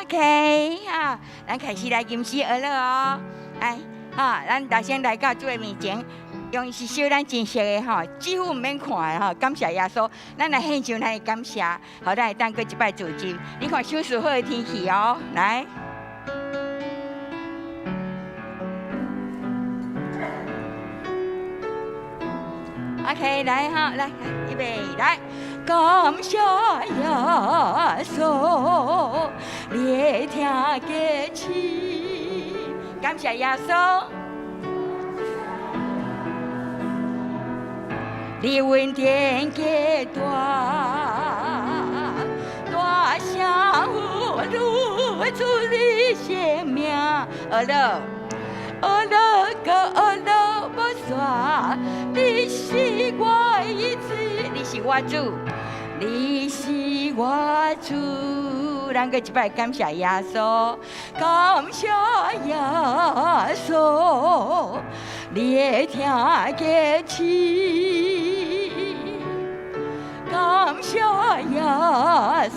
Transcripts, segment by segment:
OK，哈，咱開始來吟詩學樂哦。來，哈，咱大先來到主的面前，用一首咱真熟的吼，幾乎毋免看的吼，感謝耶穌，咱來獻上咱的感謝，予咱會當閣一擺聚集。你看，相屬好的天氣哦，來。OK，來哈，來，預備，來。感謝耶穌，你的疼加深。感謝耶穌，你恩典加大，大聲呼主你聖名，學樂，學樂閣學樂無煞，你是我的一切，你是我主，你是我主，咱閣一擺感謝耶穌，感謝耶穌，你的疼加深，感謝耶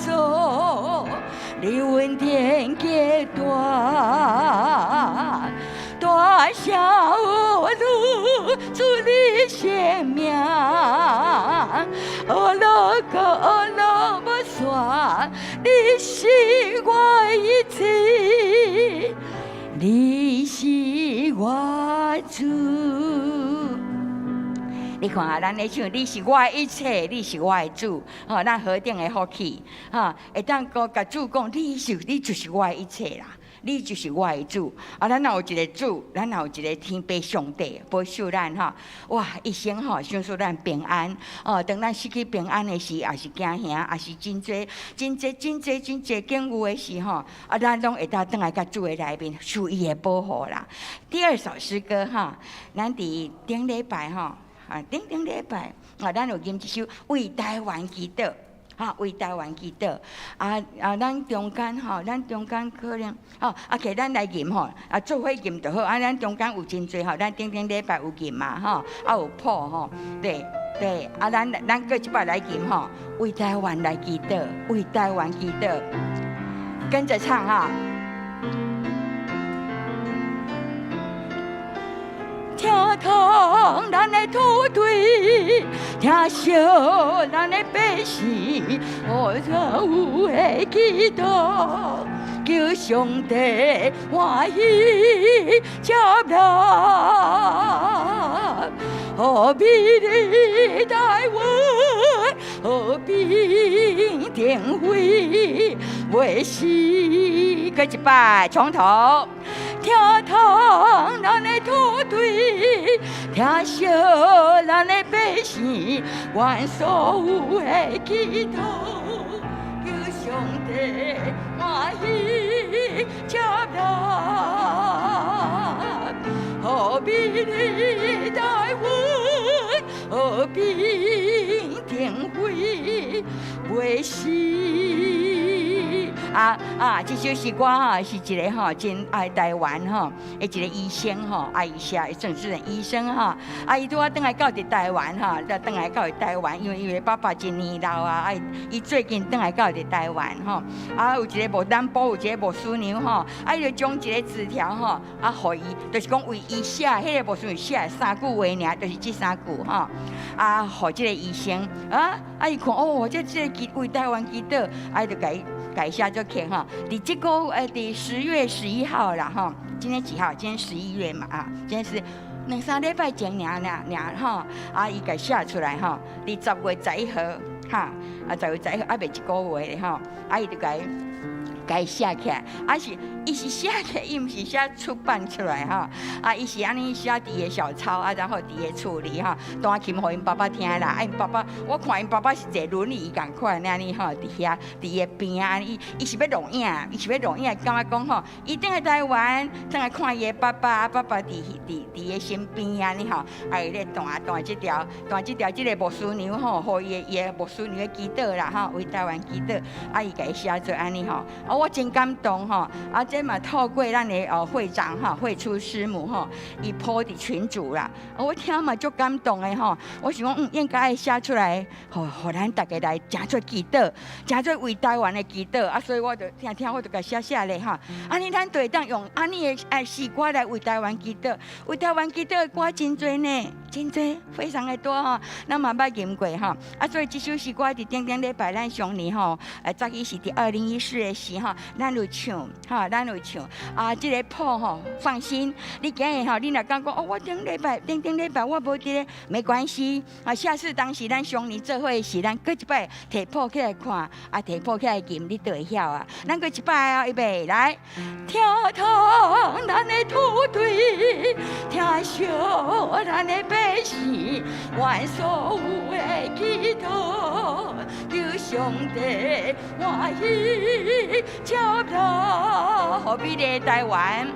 穌，你恩典加大，大聲呼主你聖名，學樂閣學樂無煞，你是我的一切，你是我主。你看啊，咱咧唱，你是我的一切，你是我的主，吼，咱何等的福氣，吼，會當講共主講，你是你就是我的一切啦。你就是我的主，啊！咱若有一個主，咱若有一個天父上帝保守咱吼，哇！一生吼，賞賜咱平安。哦，當咱失去平安的時，也是驚嚇，也是真濟、真濟、真濟、真濟境遇的時吼，啊！咱攏會當轉來佮主的內面，受伊的保護啦。第二首詩歌吼，咱佇頂禮拜吼，啊，頂頂禮拜啊，咱有吟一首為台灣祈禱。哈，為台灣祈禱。啊啊，咱中間吼，咱中間可能吼，啊，給咱來吟吼，啊，做伙吟就好。啊，咱中間有真濟吼，咱頂頂禮拜有吟嘛吼，啊有譜吼，對對。啊，咱咱閣這擺來吟吼，為台灣來祈禱，為台灣祈禱，跟着唱哈。疼痛咱的土地，疼惜咱的百姓，予所有的祈禱，求上帝歡喜接納，予美麗台灣和平騰飛，袂死。閣一擺，從頭。疼痛咱的土地，疼惜咱的百姓，願所有的祈禱，求上帝歡喜接納，予美麗台灣和平騰飛，袂死。啊啊！這首詩歌吼是一個吼真愛台灣吼的一個醫生吼，啊伊寫鄭志仁醫生吼，啊伊拄仔轉來到佇台灣吼，才轉來到佇台灣，因為伊的爸爸真年老啊，啊伊最近轉來到佇台灣吼，啊有一個牧南部有一個牧師娘吼，啊伊就將一個紙條吼，啊予伊，就是講為伊寫，彼個牧師娘寫的三句話爾，就是這三句吼，啊予這個醫生，啊啊伊看哦，這這個為台灣祈禱，啊伊就共伊。改寫做曲吼，佇這個佇10月11號啦吼，今天幾號？今天11月嘛啊，今天是兩三禮拜前爾爾爾吼，啊伊共寫出來吼，佇10月11號哈，啊十月十一號猶未一個月吼，啊伊就共共寫起來，啊是伊是寫起來，伊毋是寫出版出來吼，啊伊是按呢寫佇伊的小抄啊，然後佇伊的厝裡吼，彈琴予𪜶爸爸聽啦，啊𪜶爸爸，我看𪜶爸爸是坐輪椅仝款按呢吼，佇遐佇伊的邊仔，伊伊是欲錄影，伊是欲錄影，感覺講吼，伊轉來台灣，轉來看伊的爸爸，爸爸佇佇佇伊的身邊按呢吼，啊伊咧彈彈這條，彈這條，這個牧師娘吼，予伊的伊的牧師娘的祈禱啦吼，為台灣祈禱，啊伊共伊寫做按呢吼，啊我真感動吼，啊這。這嘛透過咱的哦會長哈，慧初師母吼，伊 po 佇群組啦，我聽嘛足感動的吼。我想講，應該愛寫出來，予予咱逐家來誠做祈禱，誠做為台灣的祈禱。啊，所以我就聽聽，我就共寫寫咧吼。按呢，咱就會當用按呢的愛詩歌來為台灣祈禱，為台灣祈禱的歌真濟呢，真濟，非常的多吼。咱嘛捌吟過吼。啊，所以這首詩歌佇頂頂禮拜咱上年吼，早起是佇2014的時吼，咱有唱吼，咱有唱。啊，這个譜吼，放心，你今日吼，你若感覺哦，我頂禮拜、頂頂禮拜我無佇咧，沒關係。啊，下次當時咱上年做伙時，咱閣一擺提譜起來看，啊，提譜起來吟，你就會曉啊。咱閣一擺啊，預備來，疼痛咱的土地，疼惜咱的百姓，願所有的祈禱，求上帝歡喜接納，予美麗台灣，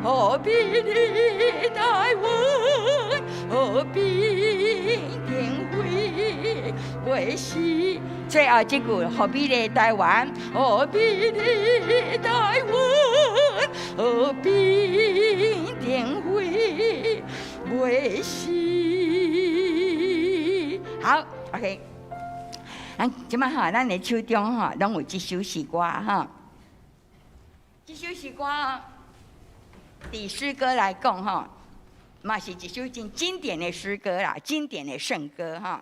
予美麗台灣，和平騰飛，袂死。最後這句，予美麗台灣，予美麗台灣，和平騰飛，袂死。好，OK。咱這擺吼，咱的手中吼，攏有這首詩歌哈。這首詩歌，佇詩歌來講吼，嘛是一首真經典的詩歌啦，經典的聖歌哈。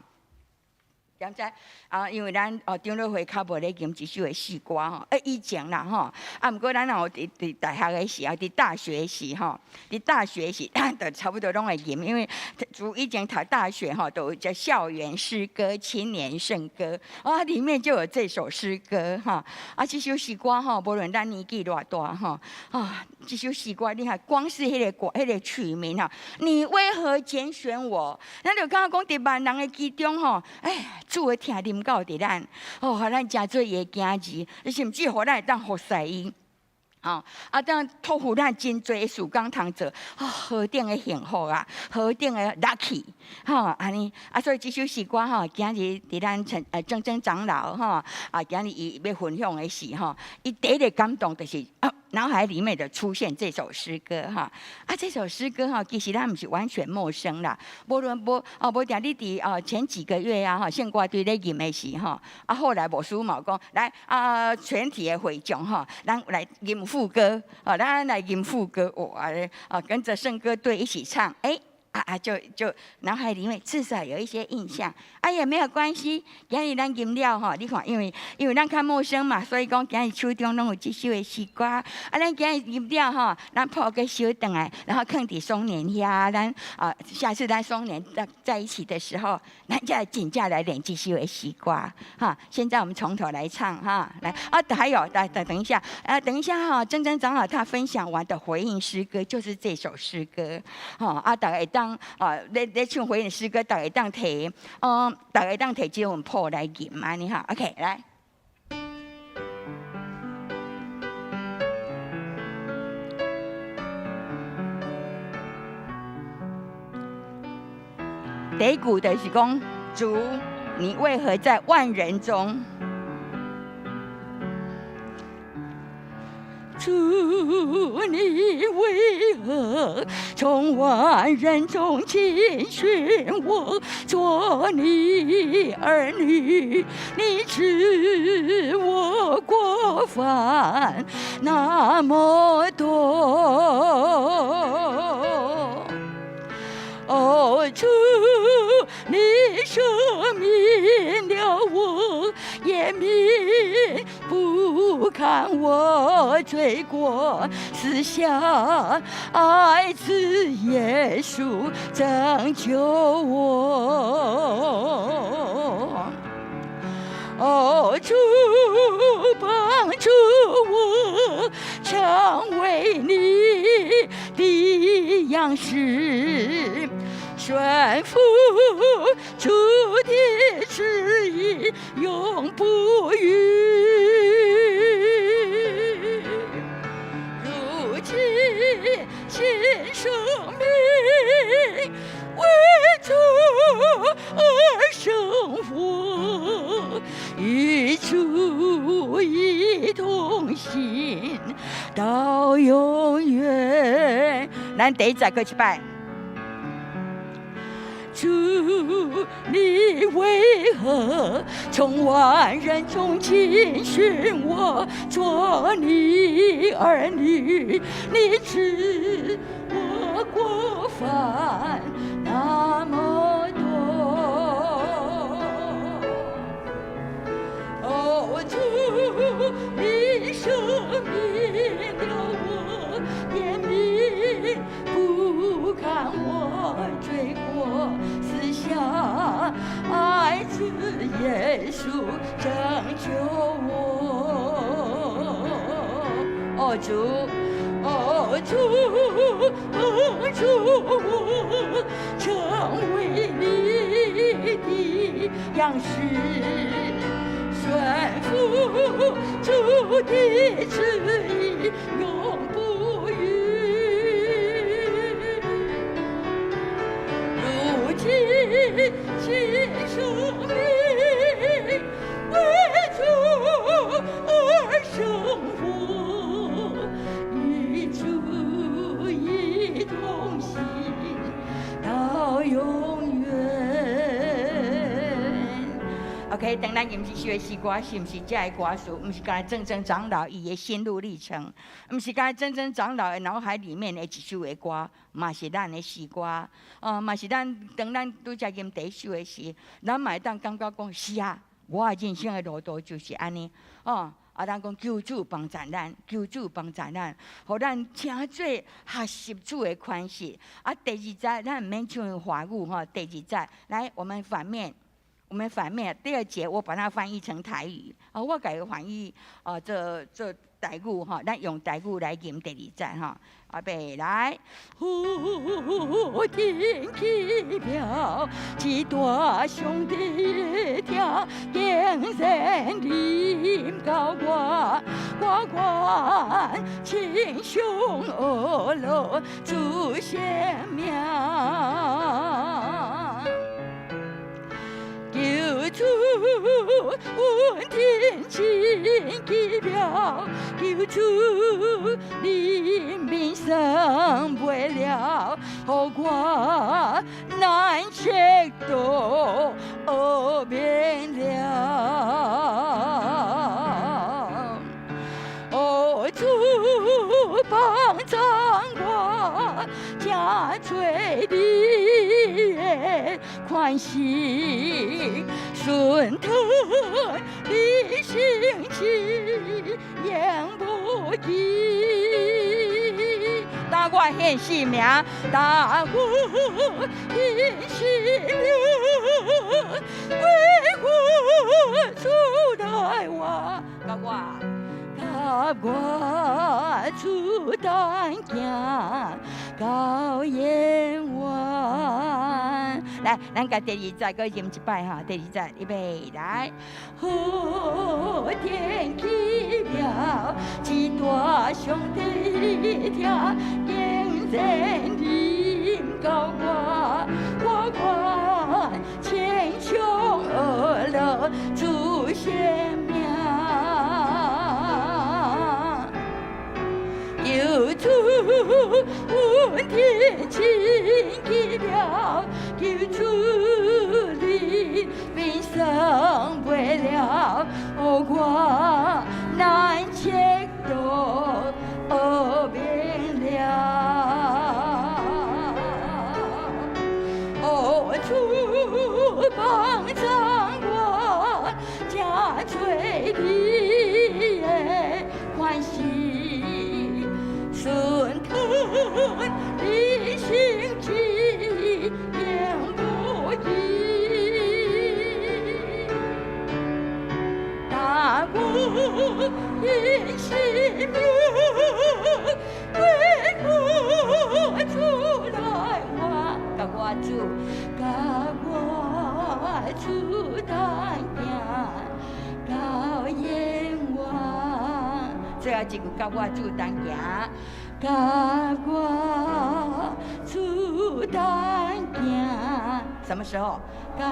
點知啊？因為咱哦長老會較無咧吟這首的詩歌吼，欸以前啦吼，啊毋過咱若有佇佇大學的時候，佇大學時吼，佇大學時，就差不多攏會吟，因為自以前讀大學吼，都有這校園詩歌、青年聖歌，啊裡面就有這首詩歌哈。啊，這首詩歌吼，無論咱年紀偌大吼，啊，這首詩歌你看，光是彼個歌、彼個曲名哈，你為何揀選我？咱就感覺講佇萬人的其中吼，哎。主的疼臨到佇咱，哦，予咱誠做伊的囝兒，甚至予咱會當服侍伊，吼，啊，當託付咱真濟的事工通做，哦，何等的幸福啊，何等的 lucky，吼，按呢，啊，所以這首詩歌吼，今日佇咱陳曾曾長老吼，啊，今日伊欲分享的時吼，伊第一个感動就是啊，腦海裡面就出現這首詩歌哈，啊，這首詩歌哈，其實咱毋是完全陌生啦。無論無哦，無定你佇哦前幾個月啊，吼，聖歌隊咧吟的時吼，啊，後來牧師嘛講，來啊，全體的會眾吼，咱來吟副歌，哦，咱來吟副歌，哇，啊，跟着聖歌隊一起唱，欸。啊啊，就就腦海裡面至少有一些印象，啊也沒有關係。今日咱吟了吼，你看，因為因為咱較陌生嘛，所以講今日手中攏有這首的詩歌。啊，咱今日吟了吼，咱譜閣收轉來，然後囥佇松年遐，咱啊下次咱松年在在一起的時候，咱再真正來練這首的詩歌。哈，現在我們從頭來唱哈，來啊，還有等等等一下，啊，等一下哈，曾曾長老他分享完的回應詩歌就是這首詩歌，吼啊，逐家會當。啊，咧咧唱回應詩歌，逐家會當提，嗯，逐家會當提這份譜來吟按呢哈，OK，來。第一句就是講，主，你為何在萬人中？主，你為何從萬人中揀選我做你兒女？你知我過犯那麼多。哦，主，你赦免了我，掩面不看我罪過，賜下愛子耶穌拯救我。哦，主幫助我成為你的樣式，順服主的旨意，永不渝。如今獻生命，為主而生活，與主一同行到咱第一節閣一擺。主，你為何從萬人中揀選我做你兒女？你知我過犯那麼多。哦，主，你赦免了我，憐憫不看我罪過，賜下愛子耶穌拯救我。哦，主，哦，主，幫助我成為你的樣式，順服主的旨意，永不渝。如今獻生命，為主而生活，與主一同行到永遠。OK，當咱吟這首的詩歌，是毋是這个歌詞？毋是干焦鄭鄭長老伊的心路歷程，毋是干焦鄭鄭長老的腦海裡面的一首的歌，嘛是咱的詩歌。哦，嘛是咱當咱拄才吟第一首的時，咱嘛會當感覺講是啊，我的人生的路途就是按呢。哦，啊，咱講求主幫助咱，求主幫助咱，予咱成做學習主的款式。啊，第二節咱毋免唱華語吼，第二節來，我們反面。我們反面第二節，我把它翻譯成台語。啊，我共伊翻譯啊，做做台語吼，咱用台語來吟第二節吼。預備來，呼天奇妙，這大上帝疼，竟然臨到我，我願稱頌阿羅主聖名。求主恩典真奇妙，求主憐憫算袂了，予我難切都學明了。哦，主幫助我，成做你的款式，順從你心旨，永不移。當我獻性命，當我獻性命，為我主來活，佮我，佮我主同行到永遠。來，咱共第二節閣吟一擺哈，第二節預備來。好天奇妙，這大上帝疼，竟然臨到我，我願稱頌阿羅主聖名。求主恩典真奇妙，求主憐憫算袂了，予我難切都學明了。哦，主幫助我，成做你的款式，順從你心旨，永不移。當我獻性命，為我主來活，佮我主，佮我主同行到永遠。最後一句，佮我主同行，佮我主同行。什麼時候？到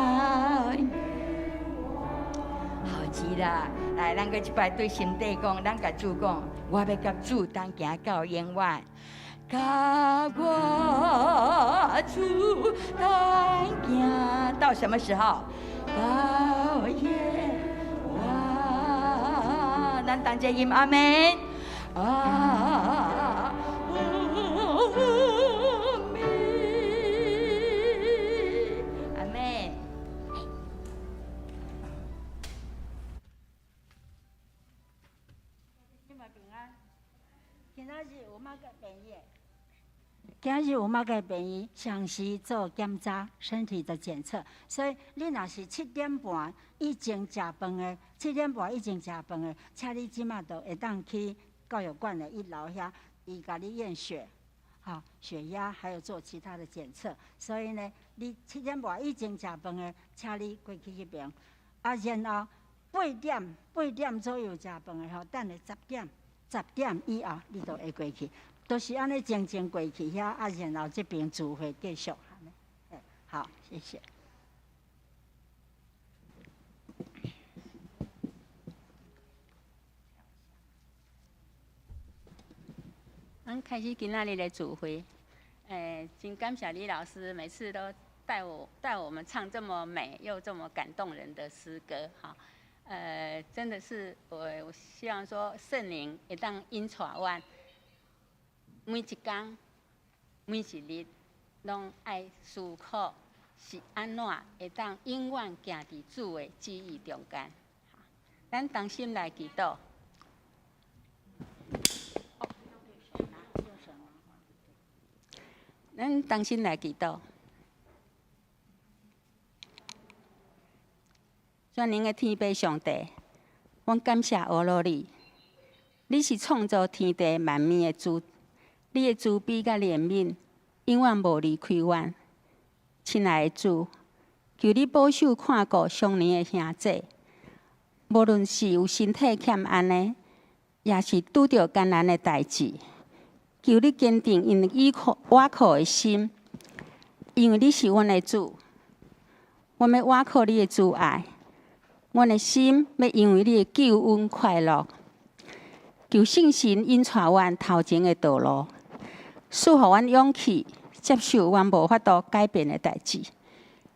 好極啦！來，咱閣一擺對心底講，咱共主講，我欲佮主同行到永遠，佮佮我主同行，到什麼時候？到夜晚，咱同齊吟阿門。阿門，阿門。你嘛平安。今仔日有啥个病院？今日有啥个病院詳細做檢查，身體的檢測。所以你若是七點半以前食飯的，七點半以前食飯的，請你這馬就會當去教育館的一樓遐，伊共你驗血，吼，血壓還有做其他的檢測。所以呢，你七點半以前食飯的，請你過去彼爿。啊，然後八點左右食飯的吼，等下十點，十點以後你就會過去。都是按呢靜靜過去遐，啊，然後這邊聚會繼續。好，謝謝。咱開始今仔日的聚會，真感謝李老師每次都帶我們唱這麼美又這麼感動人的詩歌，哈，真的是我希望說聖靈會當引帶阮，每一工每一日攏愛思考是按怎會當永遠行佇主的旨意中間。咱同心來祈禱。咱同心來祈禱。全能的天父上帝，阮感謝阿羅你，你是創造天地萬物的主，你的慈悲佮憐憫永遠無離開阮。親愛的主，求你保守看顧雙年的兄姊，無論是有身體欠安的，抑是拄著艱難的代誌。求你堅定𪜶倚靠倚靠的心，因為你是阮的主，阮欲倚靠你的慈愛，阮的心欲因為你的救恩快樂。求聖神引帶阮頭前的道路，賜予阮勇氣接受阮無法度改變的代誌，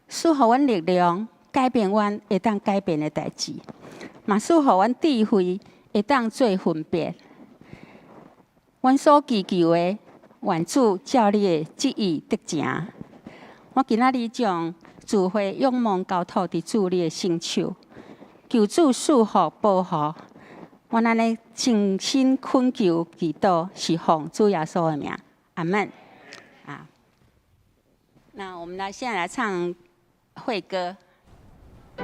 賜予阮力量改變阮會當改變的代誌，嘛賜予阮智慧會當做分別。阮所祈求的，願主照你的旨意得成。我今仔日將聚會仰望交託佇主你的聖手，求主賜福保護。阮按呢誠心懇求祈禱，是奉主耶穌的名，阿門。啊，那我們來現在來唱會歌。我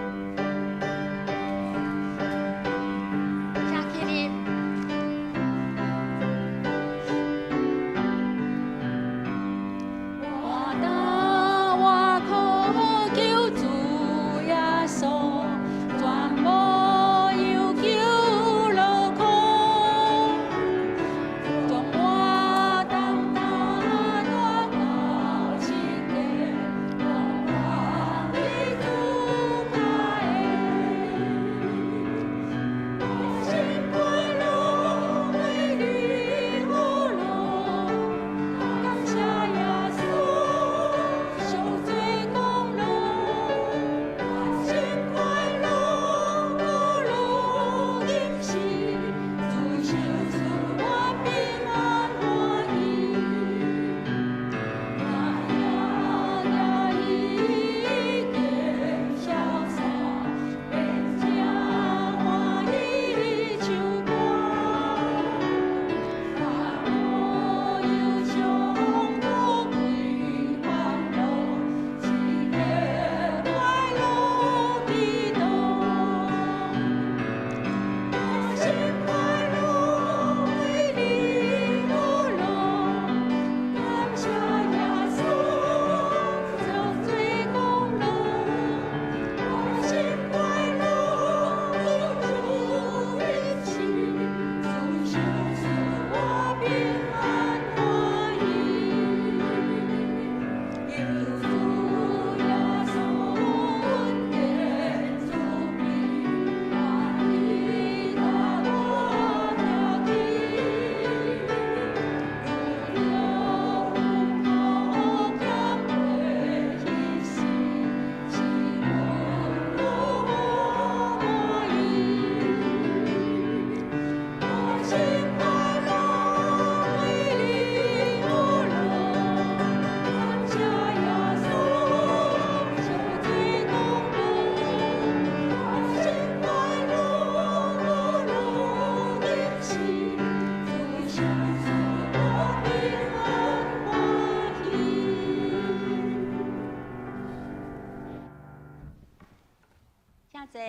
請坐。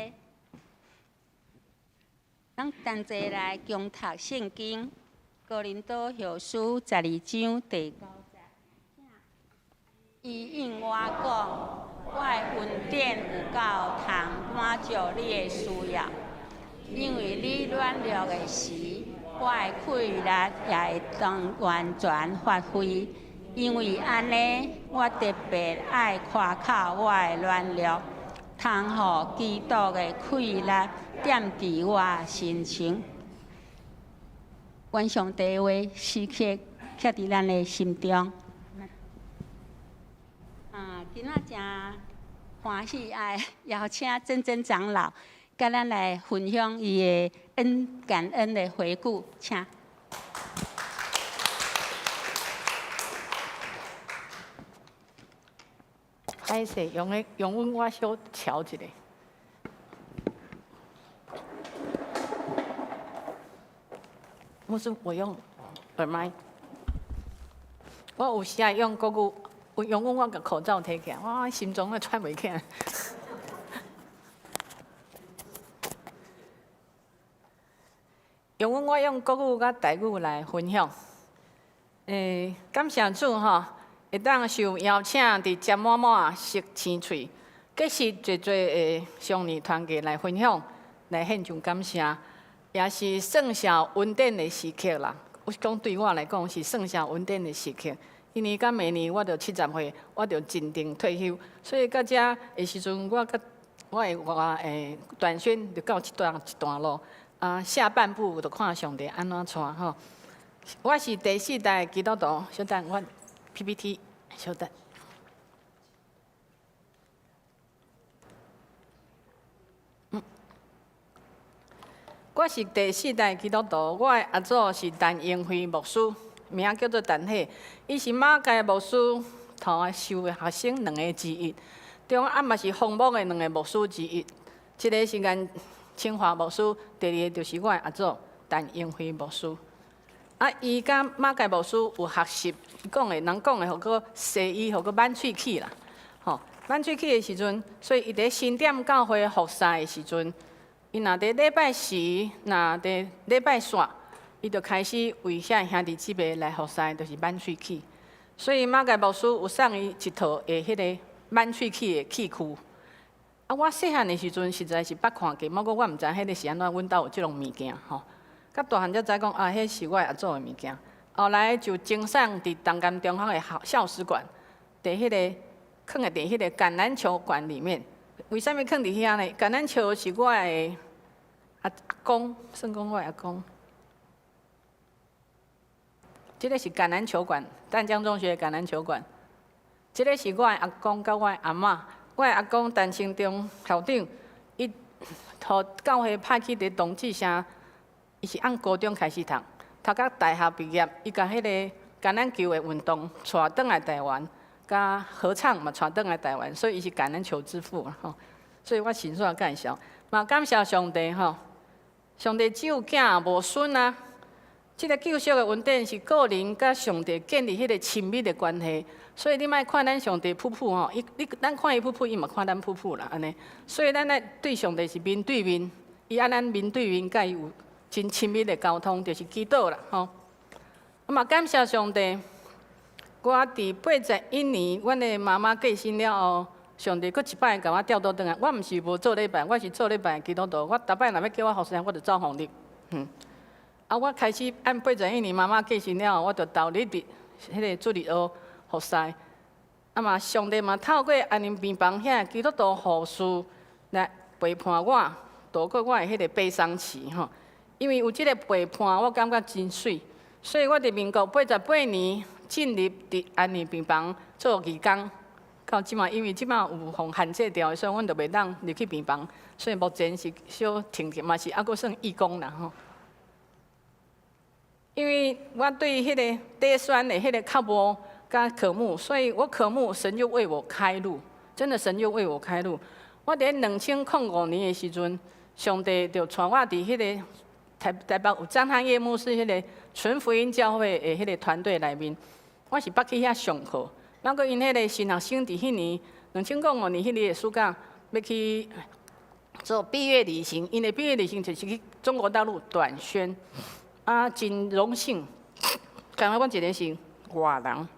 咱同齊來共讀聖經《哥林多後書》12章第9節。伊應我講，我的恩典有夠通滿足你的需要，因為你軟弱的時，我的氣力也會當完全發揮。因為按呢，我特別愛誇口我的軟弱，通予基督的氣力踮佇我身上。願上帝話時刻徛佇咱的心中。啊，今仔誠歡喜愛邀請珍珍長老，佮咱來分享伊的恩感恩的回顧，請。歹勢，用的用阮我小喬一下。牧師，我用耳麥。我有時愛用國語，有用阮我共口罩提起來，我心臟咧喘袂起來。用阮我用國語佮台語來分享。感謝主吼，會當受邀請佇遮滿滿熟青喙，結識濟濟的少年團契來分享，來獻上感謝，也是算是恩典的時刻啦。我是講對我來講是算是恩典的時刻，因為到明年我就70歲，我就進定退休，所以到遮的時陣，我佮我的我短宣就到這段一段落。啊，下半部就看上帝按怎帶吼。我是第四代基督徒，稍等我 PPT，稍等。我是第四代基督徒，我的阿祖是陳英輝牧師，名叫做陳喜，伊是馬偕牧師頭收的學生兩个之一，中啊嘛是封牧的兩个牧師之一，一个是顏清華牧師，第二个就是我的阿祖陳英輝牧師。啊，伊佮馬偕牧師有學習，講的人講的，予閣西醫，予閣挽喙齒啦，吼，挽喙齒的時陣，所以伊佇新店教會服侍的時陣，伊若佇禮拜四，若佇禮拜四，伊就開始為遐兄弟姊妹來服侍，就是挽喙齒。所以馬偕牧師有送伊一套的彼个挽喙齒的器具。啊，我細漢的時陣實在是捌看過，毋過我毋知彼个是按怎，阮兜有這種物件吼。較大漢才知講啊，彼是我的阿祖的物件。後來就精送佇東甘中學的校校史館，佇彼个囥佇彼个橄欖球館裡面。為啥物囥佇遐呢？橄欖球是我的阿公，算講我的阿公。這个是橄欖球館，淡江中學的橄欖球館。這个是我的阿公佮我的阿嬤。我的阿公陳清忠校長，伊予教會派去佇同志城，伊是按高中開始讀，讀到大學畢業，伊共彼個橄欖球的運動帶轉來台灣，佮合唱嘛帶轉來台灣，所以伊是橄欖球之父吼。所以我先煞介紹，嘛感謝上帝吼，上帝只有囝無孫啊。這个救贖的恩典是個人佮上帝建立彼个親密的關係，所以你莫看咱上帝噗噗吼，伊你咱看伊噗噗，伊嘛看咱噗噗啦，按呢。所以咱愛對上帝是面對面，伊愛咱面對面，佮伊有真親密的溝通，就是祈禱啦，吼。啊嘛感謝上帝，我佇81年，阮的媽媽過身了後，上帝閣一擺共我調倒轉來。我毋是無做禮拜，我是做禮拜的基督徒。我逐擺若欲叫我服侍，我就走予入，啊，我開始按81年媽媽過身了後，我就投入佇彼个主日學服侍。啊嘛，上帝嘛透過安寧病房遐基督徒護士來陪伴我，度過我的彼个悲傷期吼。因為有這个陪伴，我感覺真媠。所以我佇民國88年進入佇安寧病房做義工，到這馬，因為這馬有予限制掉，所以阮就袂當入去病房，所以目前是小停停，嘛是猶閣算義工啦吼。因為我對彼个短宣的彼个較無佮渴慕，所以我渴慕神就為我開路，真的神就為我開路。我佇2005年的時陣，上帝就帶我佇彼个台北有張漢業牧師彼个純福音教會的彼个團隊內面，我是捌去遐上課。那閣𪜶彼个新學生佇彼年2005年彼年的暑假欲去做畢業旅行，𪜶的畢業旅行就是去中國大陸短宣，啊，真榮幸，感覺阮一個是外人，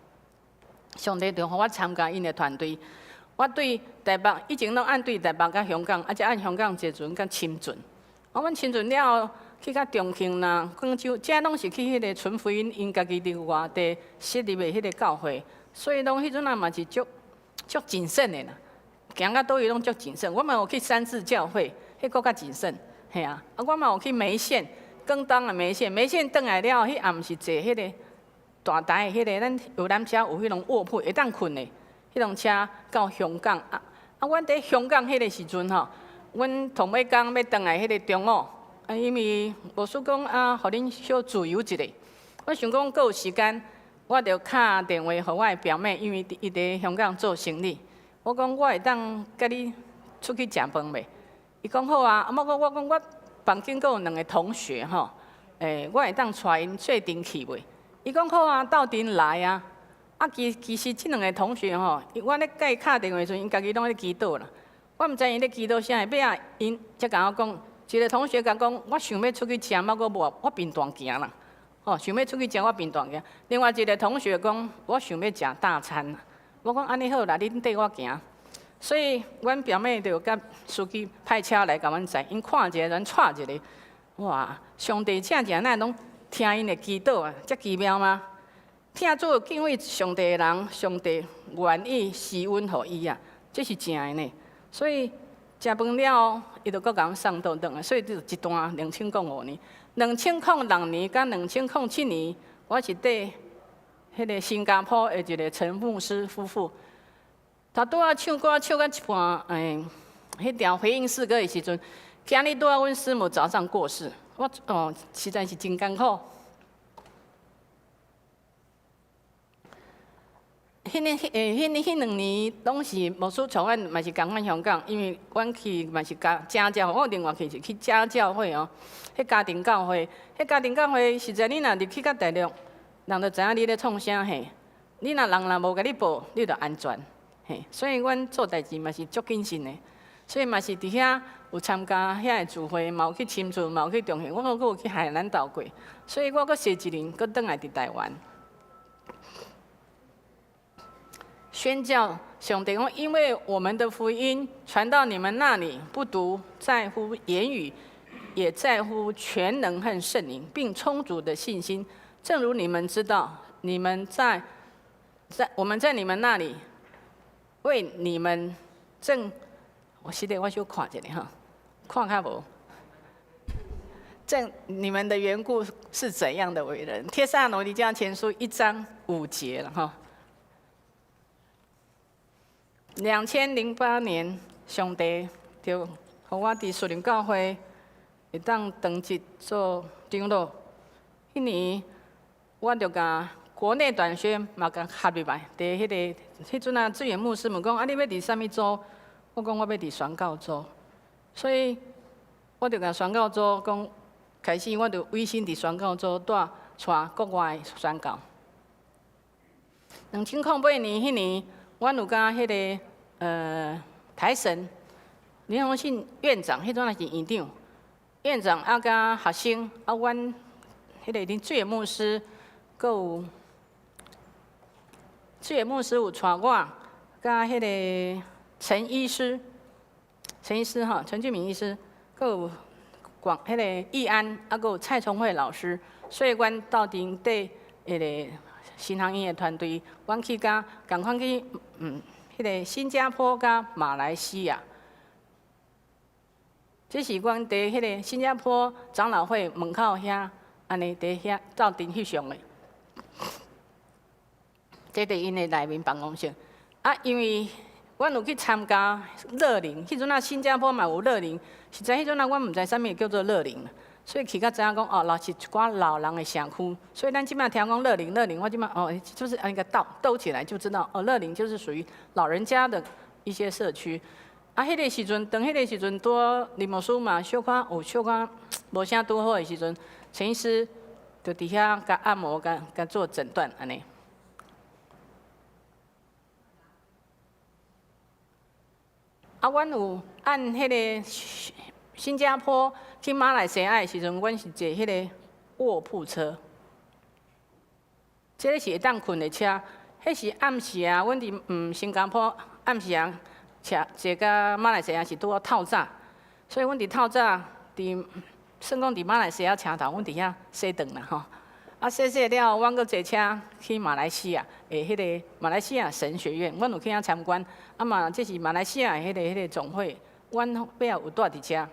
上帝就予我參加𪜶的團隊。我對台北以前攏按對台北佮香港，啊，才按香港坐船佮深圳。啊，阮深圳了後去到重慶啦、廣州，這攏是去彼個傳福音，𪜶家己佇外地設立的彼個教會，所以攏彼陣啊嘛是足足謹慎的啦。行到佗位攏足謹慎。我嘛有去三自教會，彼閣較謹慎，嘿啊。啊，我嘛有去梅縣，廣東的梅縣，梅縣轉來了後，彼暗是坐彼個大台的彼個，咱遊覽車有彼種臥鋪會當睏的，彼種車到香港。啊啊，阮佇香港彼個時陣吼，阮頭尾工欲轉來彼個中午，啊，因為牧師講啊，予恁小自由一下。我想講閣有時間，我就敲電話予我的表妹，因為伊佇香港做生理。我講我會當佮你出去食飯袂？伊講好啊。啊，我講我房間閣有兩個同學吼，我會當帶𪜶做陣去袂？伊講好啊，鬥陣來啊。啊，其實這兩個同學吼，我咧共伊敲電話時陣，𪜶家己攏咧祈禱啦。我毋知𪜶咧祈禱啥，尾仔𪜶才共我講，一個同學共講，我想欲出去食，抑閣無，我貧惰行啦。吼，想欲出去食，我貧惰行。另外一個同學講，我想欲食大餐。我講按呢好啦，恁綴我行。所以，阮表妹就佮司機派車來共阮載，𪜶看一个，阮帶一个。哇！上帝正正哪會攏聽𪜶的祈禱啊？遮奇妙嗎？疼主敬畏上帝的人，上帝願意施恩予伊啊，這是正的呢。所以食飯了後，伊就閣共阮送倒轉來，所以這一段2005年、2006年佮2007年，我是綴彼個新加坡的一個陳牧師夫婦，他拄仔唱歌唱到一半，彼條回應詩歌的時陣，今日拄仔阮師母早上過世，我哦實在是真艱苦。彼年、彼兩年攏是牧師帶阮，嘛是仝款香港，因為阮去嘛是家家教，我另外去是去家教會哦，彼家庭教會，彼家庭教會實在你若入去到大陸，人就知影你咧創啥嘿。你若人若無共你報，你就安全嘿。所以阮做代誌嘛是足謹慎的，所以嘛是佇遐有參加遐个聚會，嘛有去深圳，嘛有去重慶，我閣有去海南島過，所以我閣踅一年，閣轉來佇台灣。宣教上帝講，因為我們的福音傳到你們那裡，不獨在乎言語，也在乎權能和聖靈，並充足的信心。正如你們知道，你們在我們在你們那裡為你們證，我記得我小看一下哈，看較無？證你們的緣故是怎樣的為人？帖撒羅尼迦前書1章5節了哈。2008年，上帝就予我佇樹林教會會當當職做長老。彼年，我就共國內短宣嘛共合入來，佇彼个彼陣啊，志遠牧師問講：啊，你欲佇啥物組？我講我欲佇宣教組，所以我就共宣教組講，開始我就委身佇宣教組，帶帶國外宣教。2008年彼年，阮有佮彼个台神林宏信院長，彼陣也是院長，院長啊，佮學生啊，阮彼个林志遠牧師，閣有志遠牧師有帶我，佮彼个陳醫師，陳醫師吼，陳俊明醫師，閣有廣彼个易安，啊，閣有蔡崇惠老師，所以阮鬥陣綴彼个新航音的團隊，阮去佮仝款去，彼个新加坡佮馬來西亞，這是阮佇彼个新加坡長老會門口遐，按呢佇遐鬥陣翕相的。這佇𪜶的內面辦公室。啊，因為阮有去參加樂齡，彼陣啊新加坡嘛有樂齡，實在彼陣啊阮毋知啥物叫做樂齡。所以去到知影講哦，老是一寡老人的社區，所以咱這擺聽講樂齡樂齡，我這擺哦，就是按呢個兜起來就知道哦，樂齡就是屬於老人家的一些社區。啊，彼个時陣，當彼個時陣，拄林牧師嘛小可有小可無啥拄好的時陣，陳醫師就佇遐共按摩，共共做診斷按呢。啊，阮有按彼个新加坡去馬來西亞的時陣，阮是坐彼个臥鋪車。這个是會當睏的車，彼是暗時啊，阮佇新加坡暗時啊，車坐到馬來西亞是拄好透早，所以阮佇透早佇算講佇馬來西亞車頭，阮佇遐洗頓啦吼。啊，洗洗了後，阮閣坐車去馬來西亞的彼个馬來西亞神學院，阮有去遐參觀。啊嘛，這是馬來西亞的彼个總會，阮尾仔有蹛佇遮。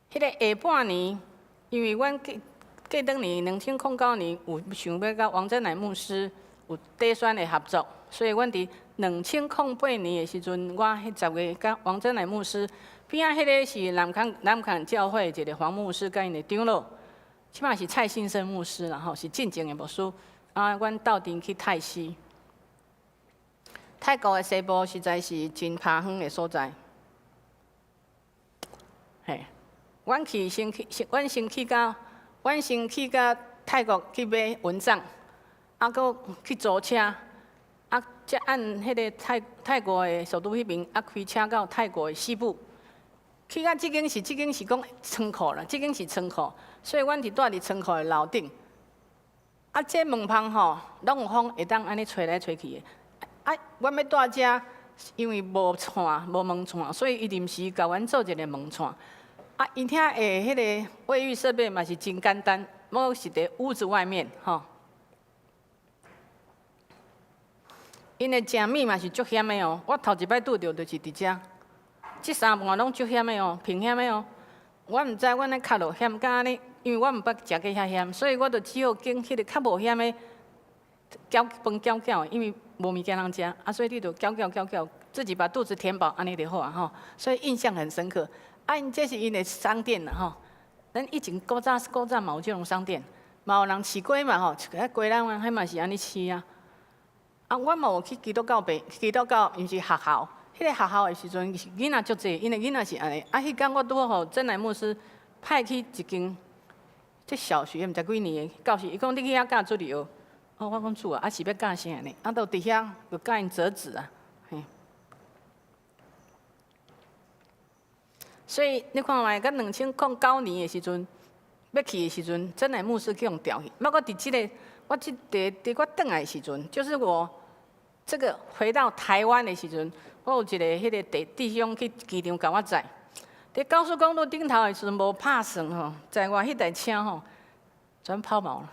彼个下半年，因為阮過過轉年2009年有想欲佮王振乃牧師有短宣的合作，所以阮佇2008年的時陣，我彼10月佮王振乃牧師邊仔彼个是南崁南崁教會一个黃牧師佮𪜶的長老，這擺是蔡信生牧師啦吼，是進前的牧師。啊，阮鬥陣去泰西，泰國的西部實在是真拍遠的所在。嘿，阮去先去，阮先去到，阮先去到泰國去買蚊帳，啊，閣去租車，啊，才按彼个泰泰國的首都彼邊，啊，開車到泰國的西部。去到這間是這間是講倉庫啦，這間是倉庫，所以阮是蹛佇倉庫的樓頂。啊，這門縫吼，攏有風會當按呢吹來吹去的。啊，阮欲蹛遮，因為無掣，無門掣，所以伊臨時共阮做一个門掣。啊，𪜶遐的彼个衛浴設備嘛是真簡單，無是佇屋子外面吼。𪜶的食物嘛是足險的哦，我頭一擺拄著就是佇遮，這三盤攏足險的哦，平險的哦。我毋知阮咧較落險甲按呢，因為我毋捌食過遐險，所以我就只好揀彼个較無險的攪飯攪攪，因為無物件通食，啊，所以你就攪攪攪攪，自己把肚子填飽，按呢就好啊吼。所以印象很深刻。啊，𪜶這是𪜶的商店啦吼。咱以前古早古早嘛有這種商店，嘛有人飼雞嘛吼，遐雞籠啊，彼嘛是按呢飼啊。啊，阮嘛有去基督教病，基督教毋是學校，彼个學校的時陣是囡仔足濟，𪜶的囡仔是按呢。啊，彼工我拄好予真乃牧師派去一間，這小學毋知幾年的教室，伊講你去遐教主日學。哦，我講主啊，啊是欲教啥呢？啊，就佇遐就教𪜶折紙啊，嘿。所以你看覓，佮2009年的時陣，欲去的時陣，真乃牧師去予調去。我佇這个，我這佇佇我轉來的時陣，就是我這個回到台灣的時陣，我有一個彼个弟弟兄去機場共我載。佇高速公路頂頭的時陣無拍算吼，載我彼台車吼，全拋錨了，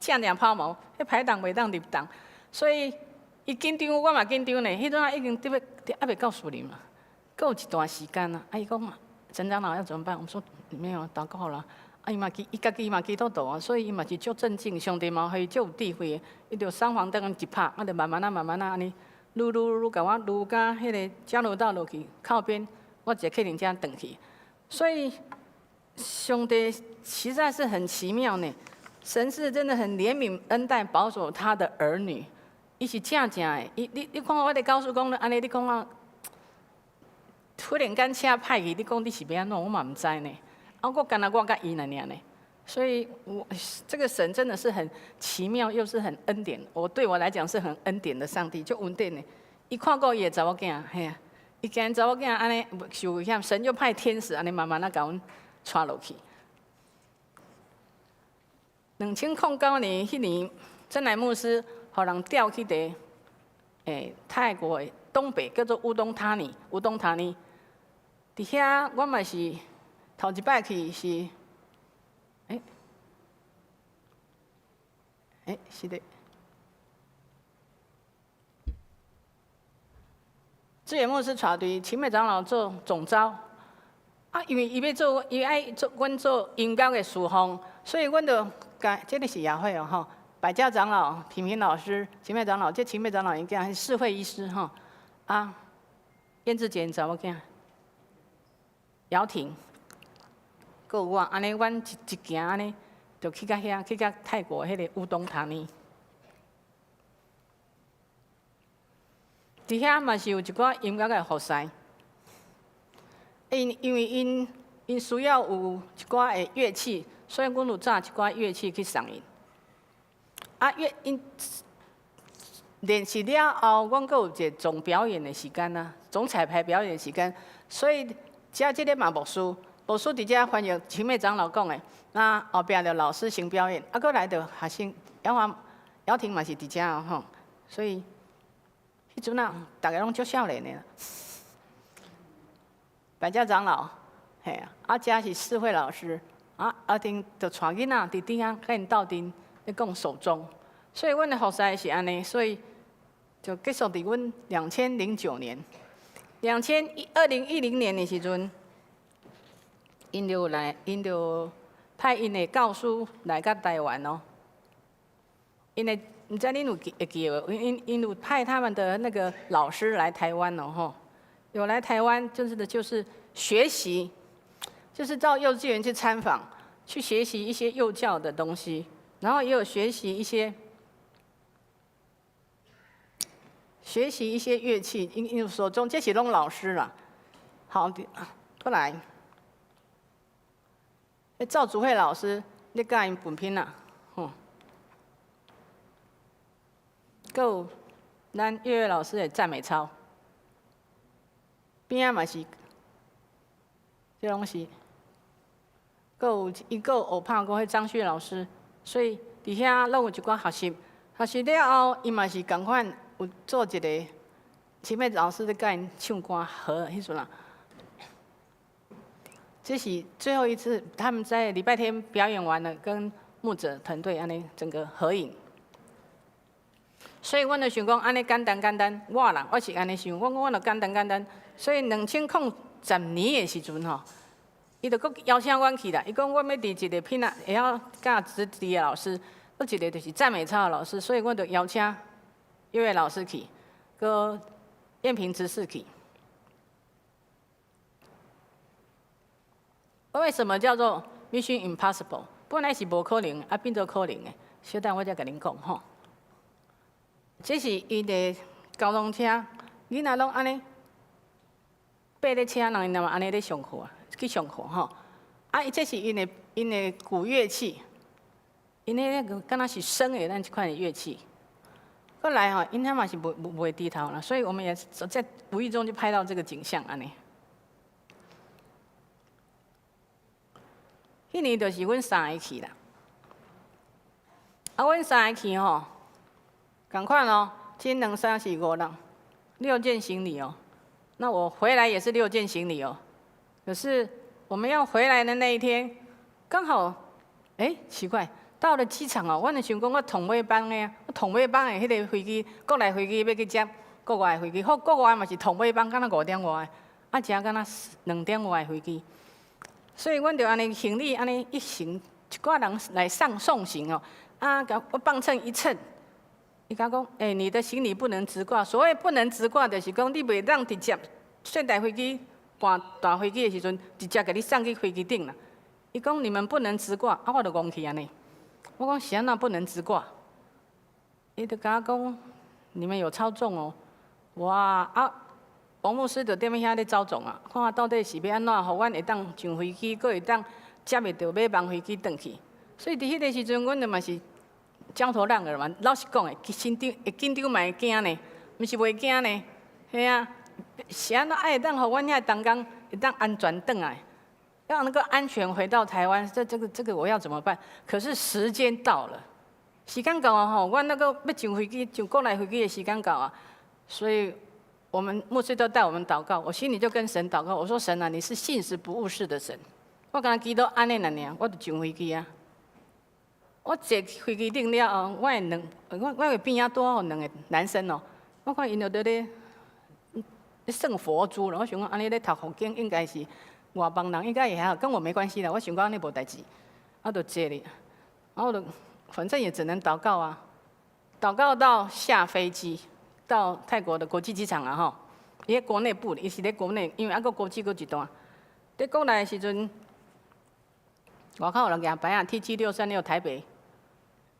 正正拋錨，彼排檔袂當入檔，所以伊緊張，我嘛緊張呢。彼陣仔已經佇欲猶未到樹林嘛，閣有一段時間啊。啊，伊講陳長老要怎麼辦？我說沒有禱告啦。啊，伊嘛基，伊家己嘛基督徒啊，所以伊嘛是足鎮靜，上帝嘛予伊足有智慧的。伊就閃黃燈一拍，啊，就慢慢仔、慢慢仔按呢，擼擼擼，共我擼到彼个交流道落去靠邊，我一个客人遮轉去。所以上帝實在是很奇妙呢，神是真的很憐憫、恩待、保守他的兒女。伊是正正的，伊你你看我佇高速公路按呢，你講我忽然間車歹去，你講你是欲按怎？我嘛毋知呢。啊，我敢若我佮伊爾呢，所以我這個神真的是很奇妙，又是很恩典。我對我來講是很恩典的上帝，足恩典的。伊看過伊的查某囝，嘿啊，伊驚查某囝按呢受危險，神就派天使按呢慢慢仔共阮帶落去。2009年彼年，真乃牧師予人調去佇泰國的東北，叫做烏東他尼，烏東他尼。佇遐我嘛是頭一擺去是，是的。志遠牧師帶隊秦美長老做總召，啊，因為伊欲做，伊愛做，阮做音樂的侍奉，所以阮就共這个是雅慧哦吼，百家長老、平平老師、秦美長老，這秦美長老𪜶囝是四會醫師吼，啊，燕志傑查某囝，姚婷，閣有我，按呢，阮一一行按呢，就去到遐，去到泰國彼个烏東塔尼。佇遐嘛是有一寡音樂的服侍，因為𪜶𪜶需要有一寡的樂器，所以阮有紮一寡樂器去送𪜶。啊，樂𪜶 練習了後，阮閣有一個總表演的時間啊，總彩排表演的時間。所以遮這個嘛牧師，牧師佇遮翻譯前面長老講的，那後壁就老師先表演，啊，閣來就學生姚華姚婷嘛是佇遮哦吼，所以彼陣啊，逐家攏足少年的啦。百家長老，嘿啊，啊遮是四會老師，啊阿婷就帶囡仔佇頂仔佮𪜶鬥陣咧講手鐘，所以阮的服侍是按呢，所以就結束佇阮2009年，2010年的時陣，𪜶就來，𪜶就派𪜶的教師來到台灣哦。𪜶的，毋知恁有記會記無？𪜶有派他們的那個老師來台灣哦，吼，有來台灣就是的，就是學習，就是到幼稚園去參訪，去學習一些幼教的東西，然後也有學習一些樂器，因為手鐘這是攏老師啦。好，過來，趙祖慧老師，你教𪜶笨拼啦，吼。閣有咱月月老師的讚美操，邊仔嘛是，這攏是，閣有伊閣有學拍鼓彼張旭老師，所以佇遐攏有一寡學習，學習了後，伊嘛是仝款有做一個，前面老師咧教𪜶唱歌和彼陣啦。這是最後一次，他們在禮拜天表演完了，跟牧者團隊按呢整個合影。所以，阮就想講，按呢簡單簡單，我啦，我是按呢想，我講阮就簡單簡單。所以，2010年的時陣吼，伊就閣邀請阮去啦。伊講，阮欲佇一個片仔會曉教直笛的老師，閣一個就是讚美操的老師，所以阮就邀請一位老師去，閣艷平執事去。為什麼叫做 Mission Impossible？本來是無可能，啊變做可能的。小等我才共恁講吼。這是𪜶的交通車，囡仔攏按呢爬咧車，人𪜶嘛按呢咧上課啊，去上課吼。啊，這是𪜶的古樂器，𪜶那個敢若是笙的咱這款的樂器。過來吼，𪜶遐嘛是袂低頭啦，所以我們也在無意中就拍到這個景象按呢。彼年就是阮三個去啦，啊，阮三個去吼。仝款哦，一兩三四五六，六件行李哦。那我回來也是六件行李哦。可是我們要回來的那一天，剛好，哎，奇怪，到了機場哦，我就想講我同尾班的，我同尾班的彼个飛機，國內飛機欲去接國外的飛機，好，國外嘛是同尾班，敢若5點外，啊，這敢若2點外的飛機。所以阮就按呢行李按呢一行，一寡人來上送行哦，啊，共我磅秤一稱。伊共講，欸，你的行李不能直掛。所謂不能直掛，就是講你袂當直接現代飛機換大飛機的時陣，直接共你送去飛機頂啦。伊講你們不能直掛，啊，我就戇去按呢。我講是按怎不能直掛？伊就共我講，你們有超重哦。哇，啊，王牧師就踮遐咧走總啊，看到底是欲按怎，予阮會當上飛機，閣會當接會著尾班飛機轉去。所以佇彼个時陣，阮就嘛是焦頭爛額嘛，老實講的，緊張會緊張嘛會驚呢，毋是袂驚呢，嘿啊，是按怎愛會當予阮遐同工會當安全轉來，要能夠安全回到台灣，這個我要怎麼辦？可是時間到了，時間到啊吼，阮那個欲上飛機上國內飛機的時間到啊，所以我們牧師都帶我們禱告，我心裡就跟神禱告，我說神啊，你是信實不誤事的神，我敢若祈禱按呢爾，我就上飛機啊。我坐飛機頂了後，我的兩我的邊仔拄好兩個男生哦，我看𪜶就佇咧咧算佛珠了。我想講按呢咧讀佛經，應該是外邦人，應該也還好，跟我沒關係啦。我想講按呢無代誌，我就坐咧，然後就反正也只能禱告啊，禱告到下飛機到泰國的國際機場啊吼，伊喺國內部，伊是咧國內，因為猶閣國際閣一段。佇國內的時陣，外口有人舉牌仔 TG 636台北。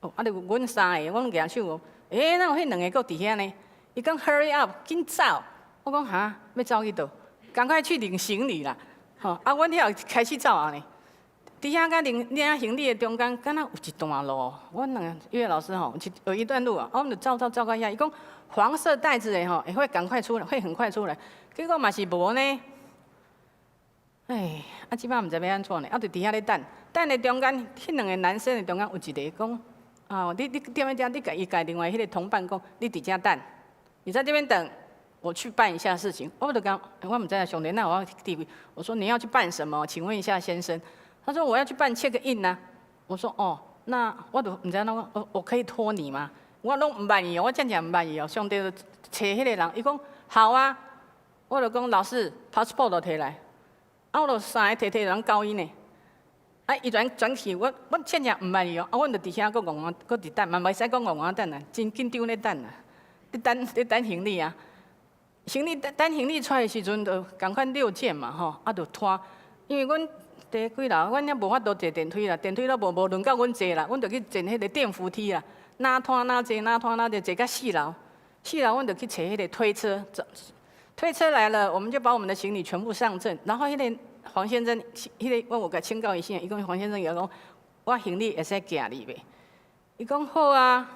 哦，啊，就阮三個，阮舉手哦。欸，哪有彼兩个閣佇遐呢？伊講 Hurry up，緊走！我講哈，欲走去佗？趕快去領行李啦！吼，啊，阮遐開始走啊呢。佇遐佮領行李的中間，敢若有一段路。阮兩个岳老師吼，有一段路啊，我們就走走走到遐。伊講黃色袋子的吼，會趕快出來，會很快出來。結果嘛是無呢。唉，啊，這擺毋知欲按怎呢？啊，就佇遐咧等，等的中間，彼兩个男生的中間有一个講，啊，你踮咧遮，你共伊共另外彼个同伴講，你佇遮等，你在這邊等，我去辦一下事情。我就講，我毋知影上帝哪予我智慧。我說你要去辦什麼？請問一下先生。他說我要去辦 check in 啊。我說哦，那我就毋知影怎，我可以托你嗎？我攏毋捌伊哦，我真正毋捌伊哦。上帝就揣彼个人，伊講好啊。我就講老師，passport 就提來。啊，我就三个提提人交伊呢。啊，伊轉轉去，我真正毋捌伊哦。啊，阮就佇遐閣戇戇，閣佇等，嘛袂使講戇戇等啊，真緊張咧等啊，咧等行李啊。行李等等行李出來的時陣，就仝款六件嘛吼，啊，就拖，因為阮佇幾樓，阮遐無法度坐電梯啦，電梯攏無輪到阮坐啦，阮就去坐彼个電扶梯啦，哪拖哪坐，哪拖哪坐，坐到四樓，四樓阮就去揣彼个推車，推車來了，我們就把我們的行李全部上陣，然後彼个黃先生，彼个我有共請教一下，伊講黃先生伊講，我行李會使寄你袂？伊講好啊，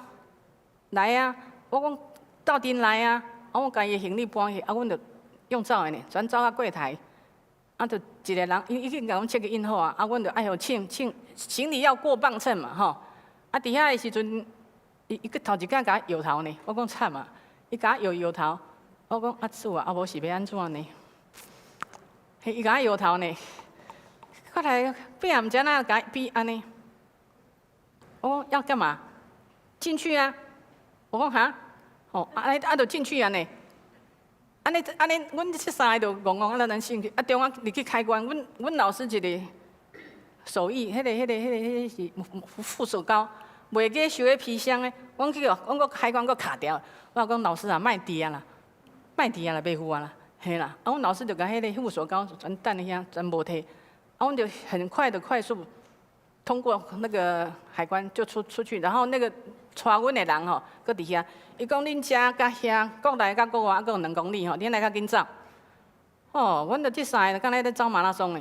來啊，我講鬥陣來啊，啊我共伊行李搬去，啊阮就用走的呢，轉走到櫃台，啊就一个人，伊已經共阮 check in 好啊，啊阮就愛予稱稱行李要過磅秤嘛吼，啊佇遐的時陣，伊閣頭一擺共我搖頭呢，我講慘啊，伊共我搖搖頭，我講啊主啊，啊無是欲按怎呢？彼伊共我搖頭呢，過來尾仔毋知哪共比按呢，我講要幹嘛？進去啊！我講哈，哦，按呢啊就進去啊呢，按呢按呢，阮這三个就戇戇按呢咱進去，啊中間入去開關，阮老師一个手藝，彼个是護手膏，袂記收咧皮箱的，阮去哦，阮閣海關閣卡牢，我講老師啊，莫提啊啦，莫提啊啦，袂赴啊啦，嘿啦，啊阮老師就共彼个護手膏全等佇遐，全無提，啊阮就很快的快速通過那個海關就出去，然後那個帶阮的人吼，閣佇遐，伊講恁遮佮遐國內佮國外猶閣有2公里吼，恁來較緊走。哦，阮就這三个敢若咧走馬拉松的，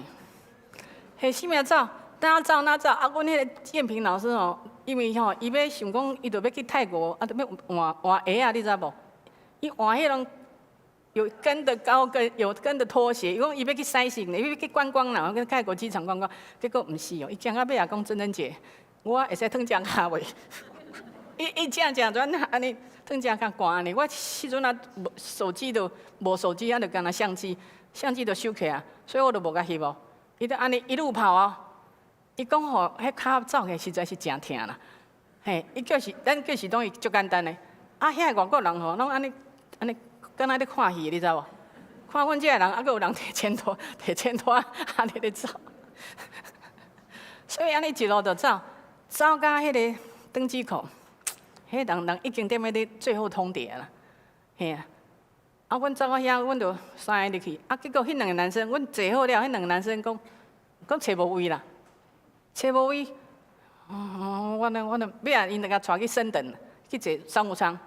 彼死命走，哪走哪走。啊，阮彼个建平老師吼，因為吼，伊欲想講，伊就欲去泰國，啊，就欲換換鞋仔，你知無？伊換彼種有跟的高跟，有跟的拖鞋。伊講伊欲去西行，伊欲去觀光啦，去泰國機場觀光。結果毋是哦，伊行到尾仔講珍珍姐，我會使褪正跤袂？伊正正轉按呢褪正跤寒按呢。我彼陣啊無手機都無手機，啊就干焦相機，相機都收起啊，所以我就無共翕哦。伊就按呢一路跑哦。伊講吼，彼跤走起實在是誠疼啦。嘿，伊就是咱就是當伊足簡單的。啊，遐个外國人吼，攏按呢按呢，敢若咧看戲，你知無？看阮這个人，啊，閣有人提錢拖，提錢拖，按呢咧走。所以按呢一路就走，走到彼个登機口，彼人已經踮咧最後通牒啦。嘿啊，啊，阮走到遐，阮就三个入去，啊，結果彼兩个男生，阮坐好了，彼兩个男生講，講揣無位啦，揣無位。哦，我呢，尾仔𪜶就共帶去升等，去坐商務艙。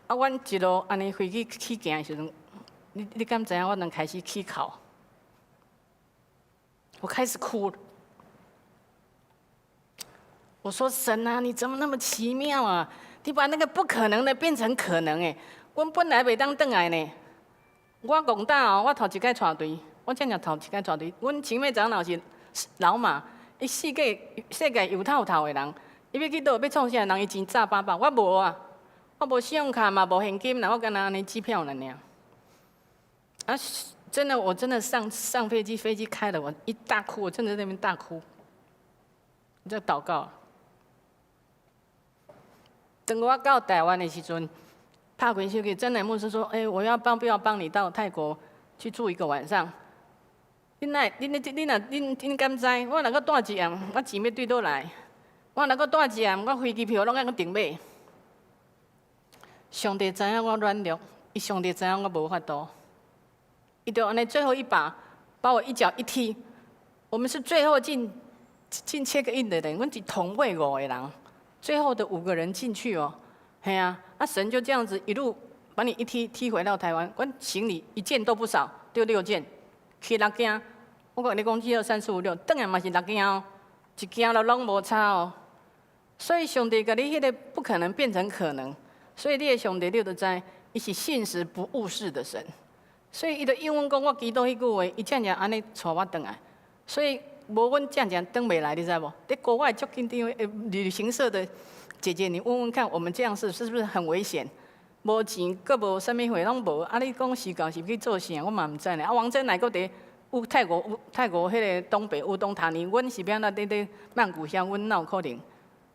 啊，阮一路按呢飛機起行的時陣，你敢知影？我人開始起哭，我開始哭了。我說神啊，你怎麼那麼奇妙啊？你把那個不可能的變成可能的。阮本來袂當轉來呢。我戇膽哦，我頭一擺帶隊，我真正頭一擺帶隊。阮前面長老是老馬，伊世界遊透透的人，伊欲去佗欲創啥人，伊錢早飽飽，我無啊，我無信用卡嘛，無現金啦，我干焦按呢機票爾爾。啊，真的，我真的上飛機，飛機開了，我一大哭，我真的在那邊大哭，在禱告。等我到台灣的時陣，拍開手機，真乃牧師說：“欸，我要幫不要幫你到泰國去住一個晚上？你哪你你你若恁恁敢知？我若閣蹛一暗，我錢欲對佗來？我若閣蹛一暗，我飛機票攏愛閣重買。上帝知影我軟弱，伊上帝知影我無法度，伊就按呢最後一把，把我一腳一踢。我們是最後進 check in 的人，阮是頭尾五個人。”最後的五個人進去哦，嘿啊，啊神就這樣子一路把你一踢踢回到台灣，阮行李一件都不少，丟六件，去六件，我共你講一二三四五六，轉來嘛是六件哦，一件都攏無差哦。所以上帝共你彼个不可能變成可能，所以你的上帝你就知，伊是信實不誤事的神。所以伊就應阮講，我祈禱彼句話，伊正正按呢帶我轉來。所以無阮正正轉袂來，你知無？佇國外足緊張，旅行社的姐姐，你問問看，我們這樣是不是很危險？無錢，閣無啥物貨，攏無。啊，你講是搞是去做啥？我嘛毋知呢。啊，王珍來閣佇烏泰國烏泰國彼个東北烏東塔尼，阮是欲按怎佇佇曼谷遐，阮哪有可能？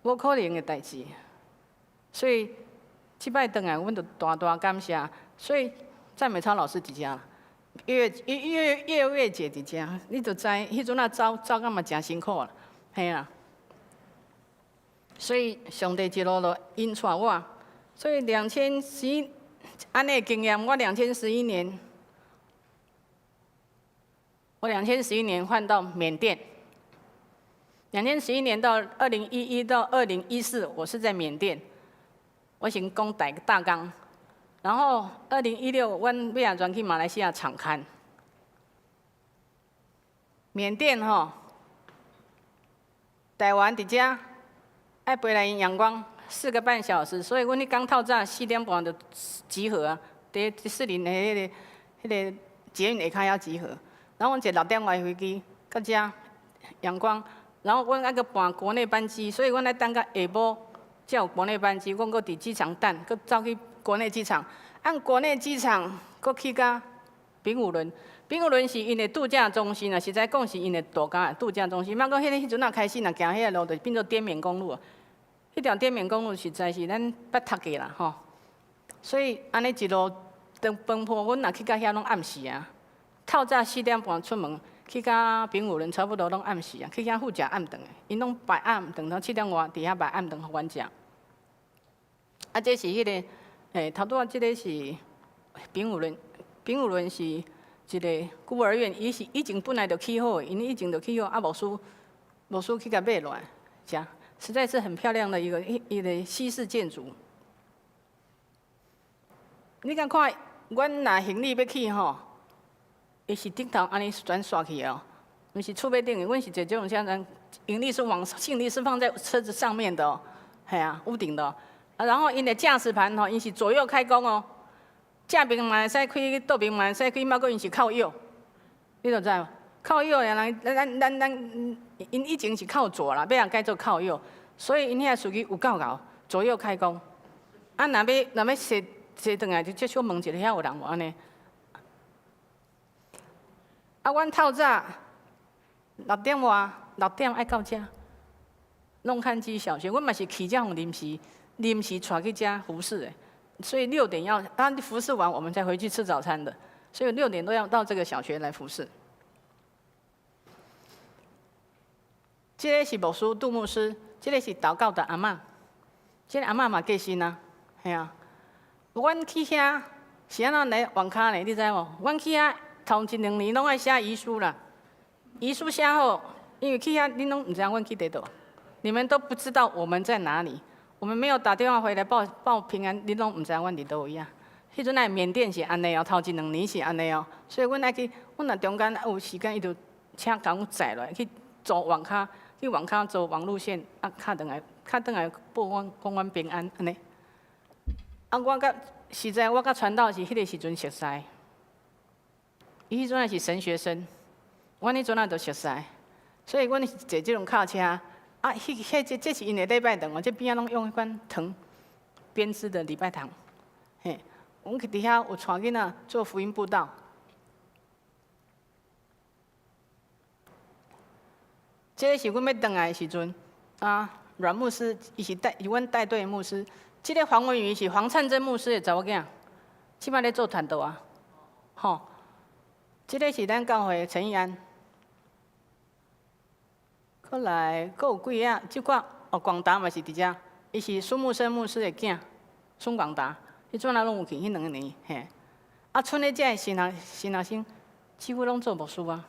無可能的代誌。所以這擺轉來，阮就大大感謝。所以讚美超老師佇遮，月月月月月姐佇遮，你就知彼陣仔走走甲嘛誠辛苦啦，嘿啦。所以上帝一路路引帶我，所以2011按呢經驗，我兩千十一年，我兩千十一年換到緬甸。2011年到2011到2014，我是在緬甸。我先講大大綱，然後2016，阮尾仔轉去馬來西亞場勘。緬甸吼，台灣佇遮愛飛來仰光4個半小時，所以阮彼工透早4點半就集合啊，佇士林的彼個捷運下跤遐集合，然後阮坐六點外飛機到遮仰光，然後阮愛閣換國內班機，所以阮愛等到下晡才有國內班機，阮閣佇機場等，閣走去國內機場，按國內機場閣去到丙午崙，丙午崙是𪜶的度假中心啊，實在講是𪜶的度假度假中心。莫講彼個彼陣仔開始，若行彼个路，就變做滇緬公路啊。彼條滇緬公路實在是咱捌讀過啦，吼。所以按呢一路當奔波，阮若去到遐攏暗時啊。透早4點半出門，去到丙午崙差不多攏暗時啊。去遐赴食暗頓的，𪜶攏擺暗頓，到7點外佇遐擺暗頓予阮食。啊，這是彼個，頭拄仔這个是丙午崙，丙午崙是一个孤兒院，伊是以前本來就起好的，𪜶以前就起好，啊，牧師去共買落來，遮實在是很漂亮的一個西式建築。你敢看，阮若行李欲去吼，伊是頂頭按呢轉煞去的哦，毋是厝尾頂的，阮是坐這種車，咱行李是往行李是放在車子上面的哦，係啊，屋頂的哦。啊，然後𪜶的駕駛盤吼，𪜶是左右開弓哦，正邊嘛會使開，倒邊嘛會使開，莫閣𪜶是靠右，你就知無？靠右的人，咱，𪜶以前是靠左啦，尾仔改做靠右，所以𪜶遐司機有夠𠢕，左右開弓。啊，若欲踅踅轉來，就至少問一下遐有人無按呢。啊，阮透早六點外，六點愛到遮，弄看基小學，阮嘛是去遮予臨時帶去遮服侍的，所以六點要，當服侍完，我們再回去吃早餐的，所以6點都要到這個小學來服侍。這个是牧師杜牧師，這个是禱告的阿嬤，這个阿嬤嘛過身啊，嘿啊。阮去遐是按怎來外跤呢？你知無？阮去遐頭一兩年攏愛寫遺書啦，遺書寫好，因為去遐恁攏毋知影阮去佗佗，你們都不知道我們在哪裡。我們沒有打電話回來報報平安，恁攏毋知影阮佇佗位啊。彼陣來緬甸是按呢哦，頭一兩年是按呢哦，所以阮愛去，阮若中間有時間，伊就車共阮載落來去租網跤，去網跤租網路線，啊，敲轉來，敲轉來報阮講阮平安按呢。啊，我佮實在我佮傳道是彼个時陣熟似，伊彼陣仔是神學生，阮彼陣仔就熟似，所以阮是坐這種卡車。啊，彼彼這這是𪜶的禮拜堂哦，這邊仔攏用彼款藤編織的禮拜堂，嘿，阮去佇遐有帶囡仔做福音佈道。這个是阮欲轉來的時陣，啊，阮牧師伊是帶，是阮帶隊的牧師。這个黃文瑜是黃燦珍牧師的查某囝，這擺咧做傳道啊，吼。這个是咱教會的陳義安。過來，閣有幾仔，這寡哦，廣達嘛是佇遮，伊是孫木生牧師的囝，孫廣達，彼陣仔攏有去，彼兩年嘿。啊，賰咧遮的新學生，幾乎攏做牧師啊。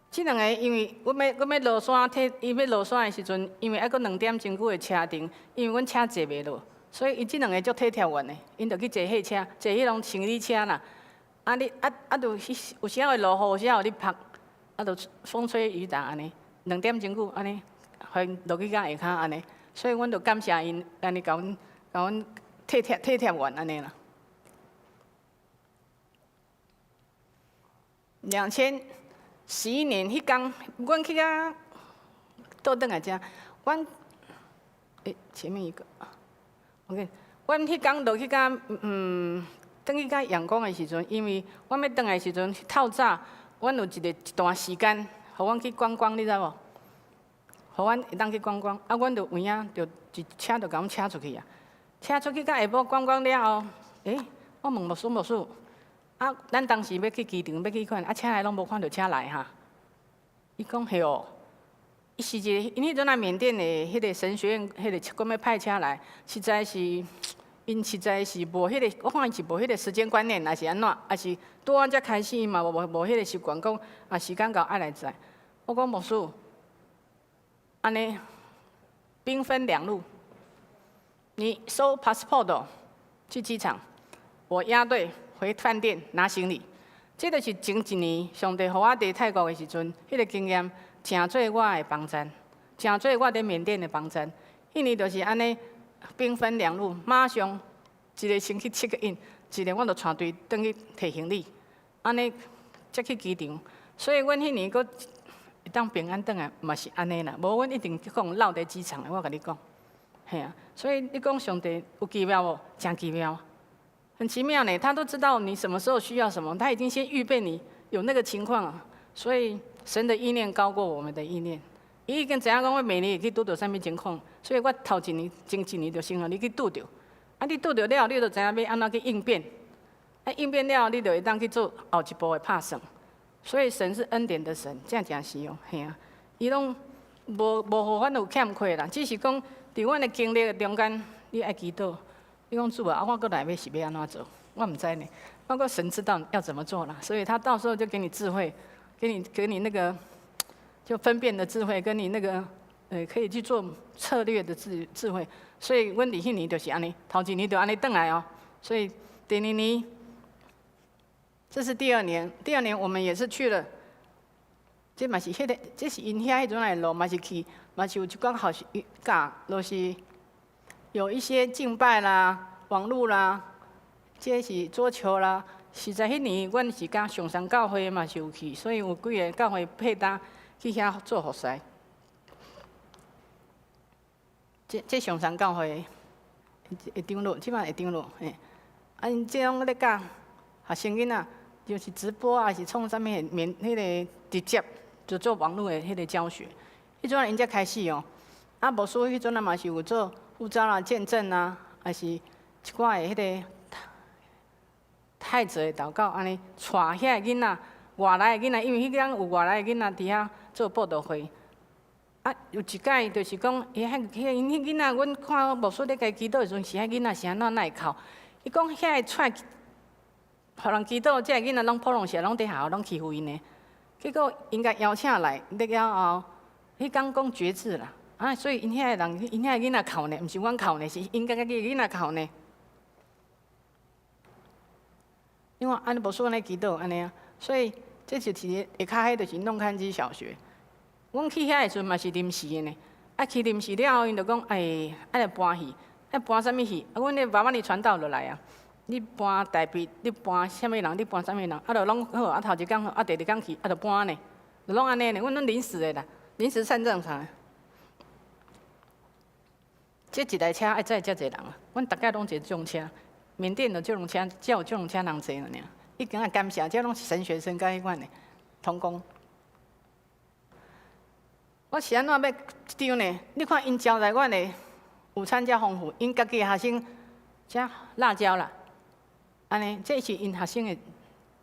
這兩个因為阮欲落山，替伊欲落山的時陣，因為猶閣2點鐘久的車程，因為阮車坐袂落，所以伊這兩个足體貼阮的，𪜶就去坐貨車，坐彼種行李車啦。啊你啊啊，就彼有時會落雨，有時會咧曝，啊，就風吹雨打按呢，2點鐘久按呢，予𪜶落去到下跤按呢，所以阮就感謝𪜶按呢共阮共阮體貼體貼阮按呢啦。2011年彼工，阮去甲倒轉來遮，阮欸前面一個，OK，阮彼工落去甲轉去甲仰光的時陣，因為阮欲轉來的時陣，透早，阮有一個一段時間，予阮去觀光，你知無？予阮會當去觀光，啊，阮就有影就一車就共阮車出去啊，車出去到下晡觀光了後，欸，我問牧師牧師，啊，咱當時欲去機場，欲去看，啊，車來攏無看著車來哈？伊講嘿哦，伊是一個，𪜶彼陣來緬甸的彼個神學院，彼個講欲派車來，實在是，𪜶實在是無彼個，我看𪜶是無彼個時間觀念，抑是按怎，抑是拄仔才開始伊嘛無無彼個習慣，講啊時間到愛來載。我講牧師，按呢兵分兩路，你收 passport 去機場，我押隊回飯店拿行李。這就是前一年上帝予我佇泰國的時陣，彼個經驗，成做我的幫贊，成做我佇緬甸的幫贊。彼年就是按呢，兵分兩路，馬上一個先去 check in，一個我就帶隊轉去提行李，按呢才去機場。所以阮彼年閣會當平安轉來，嘛是按呢啦。無阮一定講落佇機場的，我共你講，嘿啊。所以你講上帝有奇妙無？誠奇妙，很奇妙呢。他都知道你什麼時候需要什麼，他已經先預備你有那個情況。所以神的意念高過我們的意念。伊已經知影講我明年會去拄著啥物情況，所以我頭一年、前一年就先予你去拄著。啊，你拄著了後，你就知影欲按怎去應變。啊，應變了後，你就會當去做後一步的拍算。所以神是恩典的神，真正是哦，嘿啊，伊攏無無予阮有欠缺啦，只是講佇阮的經歷的中間，你愛祈禱，你講主啊，啊我閣來欲是欲按怎做？我毋知呢。不過神知道要怎麼做啦，所以他到時候就給你智慧，給你那個就分辨的智慧，跟你那個可以去做策略的智慧。所以阮佇彼年就是按呢，頭一年就按呢轉來哦。所以第二年，這是第二年，第二年我們也是去了，這嘛是彼個，這是𪜶遐彼陣來路，嘛是去，嘛是有一寡學習教，就是有一些敬拜啦、網路啦，這是桌球啦。實在彼年，阮是佮上山教會嘛是有去，所以有幾个教會配搭去遐做服侍。這上山教會會長老，這擺會長老嘿。啊，𪜶這攏咧教學生囡仔，就是直播啊，是創啥物免彼个直接就做網路的彼个教學。彼陣𪜶才開始哦，啊，牧師彼陣啊嘛是有做呼召啦、見證啊，還是一寡的彼个太子的禱告，按呢帶遐个囡仔，外來的囡仔，因為彼工有外來的囡仔佇遐做佈道會。啊，有一擺就是講，伊遐彼𪜶彼囡仔，阮看牧師咧共祈禱的時陣，是遐囡仔是按怎哪會哭？伊講遐个出來，予人祈禱，這个囡仔攏普通時攏佇學校攏欺負𪜶的。結果𪜶共邀請來，了後，彼工講決志啦，啊，所以𪜶遐個人，𪜶遐个囡仔哭呢，毋是阮哭呢，是𪜶家己的囡仔哭呢。因為按呢牧師按呢祈禱按呢啊，所以這就是下跤彼就是弄堪基小學。阮去遐的時陣嘛是臨時的呢，啊去臨時了後，𪜶就講，哎，愛來搬戲，愛搬啥物戲？啊，阮的爸爸你傳道就來啊，你搬大衛，你搬啥物人？你搬啥物人？啊，就攏好，啊頭一工好，啊第二工去，啊就搬呢，就攏按呢呢，阮攏臨時的啦，臨時散戰場。這一台車愛載遮濟人啊，阮逐擺攏坐這種車，緬甸的這種車，才有這種車人坐爾。已經愛感謝，這攏是神學生佮彼款的同工。我是按怎欲一張呢？你看𪜶招待阮的午餐遮豐富，𪜶家己的學生食辣椒啦，按呢，這是𪜶學生的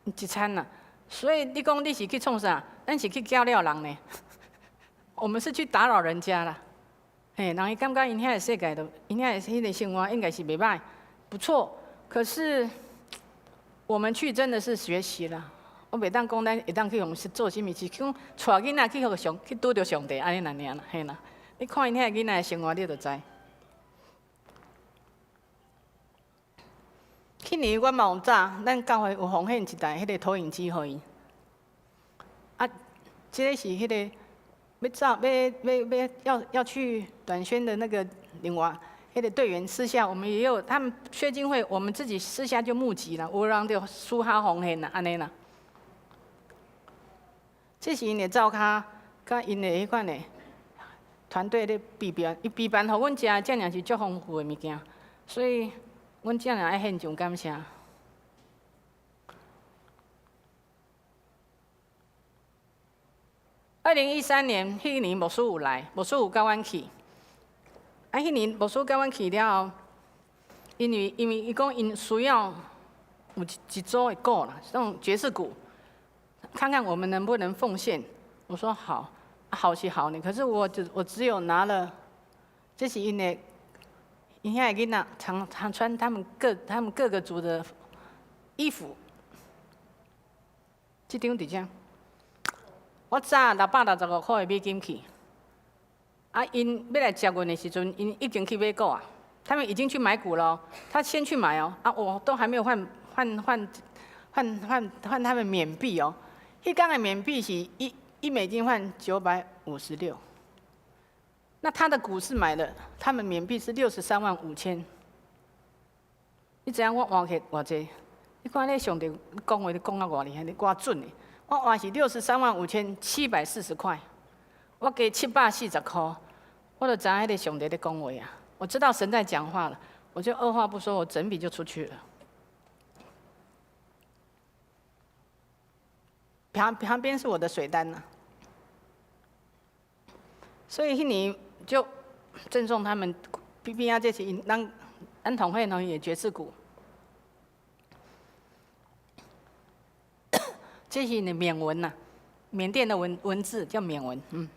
一餐啦。所以你講你是去創啥？咱是去攪擾人呢。我們是去打擾人家啦。嘿，人伊感覺𪜶遐个世界都，𪜶遐个彼个生活應該是袂䆀，不錯。可是我們去真的是學習啦。我袂當講咱會當去予做啥物，是講帶囡仔去予上去拄著上帝按呢爾啦，嘿啦。你看𪜶遐个囡仔的生活，你就知。去彼年阮嘛有早，咱教會有奉獻一台彼个投影機予𪜶。啊，這个是彼个欲走欲欲欲要要去短宣的那個另外彼个隊員，私下我們也有，他們薛金會，我們自己私下就募集啦，有人就私下奉獻啦，按呢啦。這是𪜶的灶跤，佮𪜶的彼款的團隊咧備辦，伊備辦予阮食，遮爾是足豐富的物件，所以阮遮爾愛獻上感謝。2013年，彼年牧師有來，牧師有佮阮去。啊，彼年牧師佮阮去了後，因為伊講𪜶需要有一組的鼓啦，這種爵士鼓，看看我們能不能奉獻。我說好，好是好呢，可是我只有拿了，這是𪜶的，𪜶遐的囡仔常常穿他們各個族的衣服。這張佇遮。我紮665塊的美金去，啊，𪜶欲來接阮的時陣，𪜶已經去買鼓啊，他們已經去買鼓了，他先去買哦，啊，我都還沒有換換換換換換他們緬幣哦，彼工的緬幣是一美金換956，那他的鼓是買的，他們緬幣是635,000，你知影我換去偌濟？你看咧上帝講話，你講啊偌厲害，你偌準的。我換是635,740塊，我加740塊，我就知影彼个上帝咧講話啊！我知道神在講話了，我就二話不說，我整筆就出去了。旁邊是我的水單吶，所以彼年就贈送他們邊邊仔，這是𪜶咱同會同也爵士鼓。這是呢緬文吶，緬甸的文字叫緬文。嗯。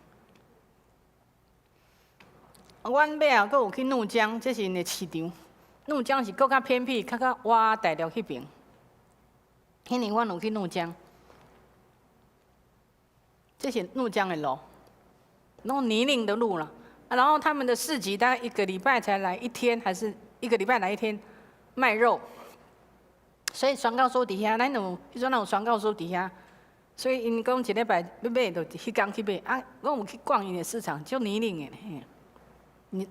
阮尾後閣有去怒江，這是𪜶的市場。怒江是閣較偏僻，較較倚大陸彼爿。彼年阮有去怒江，這是怒江的路，攏泥濘的路啦。然後他們的市集大概一個禮拜才來一天，還是一個禮拜來一天賣肉。所以宣教師佇遐，咱有彼陣咱有宣教師佇遐，所以𪜶講一禮拜欲買，就彼工去買。啊，我有去逛𪜶的市場，足泥濘的。嘿，你，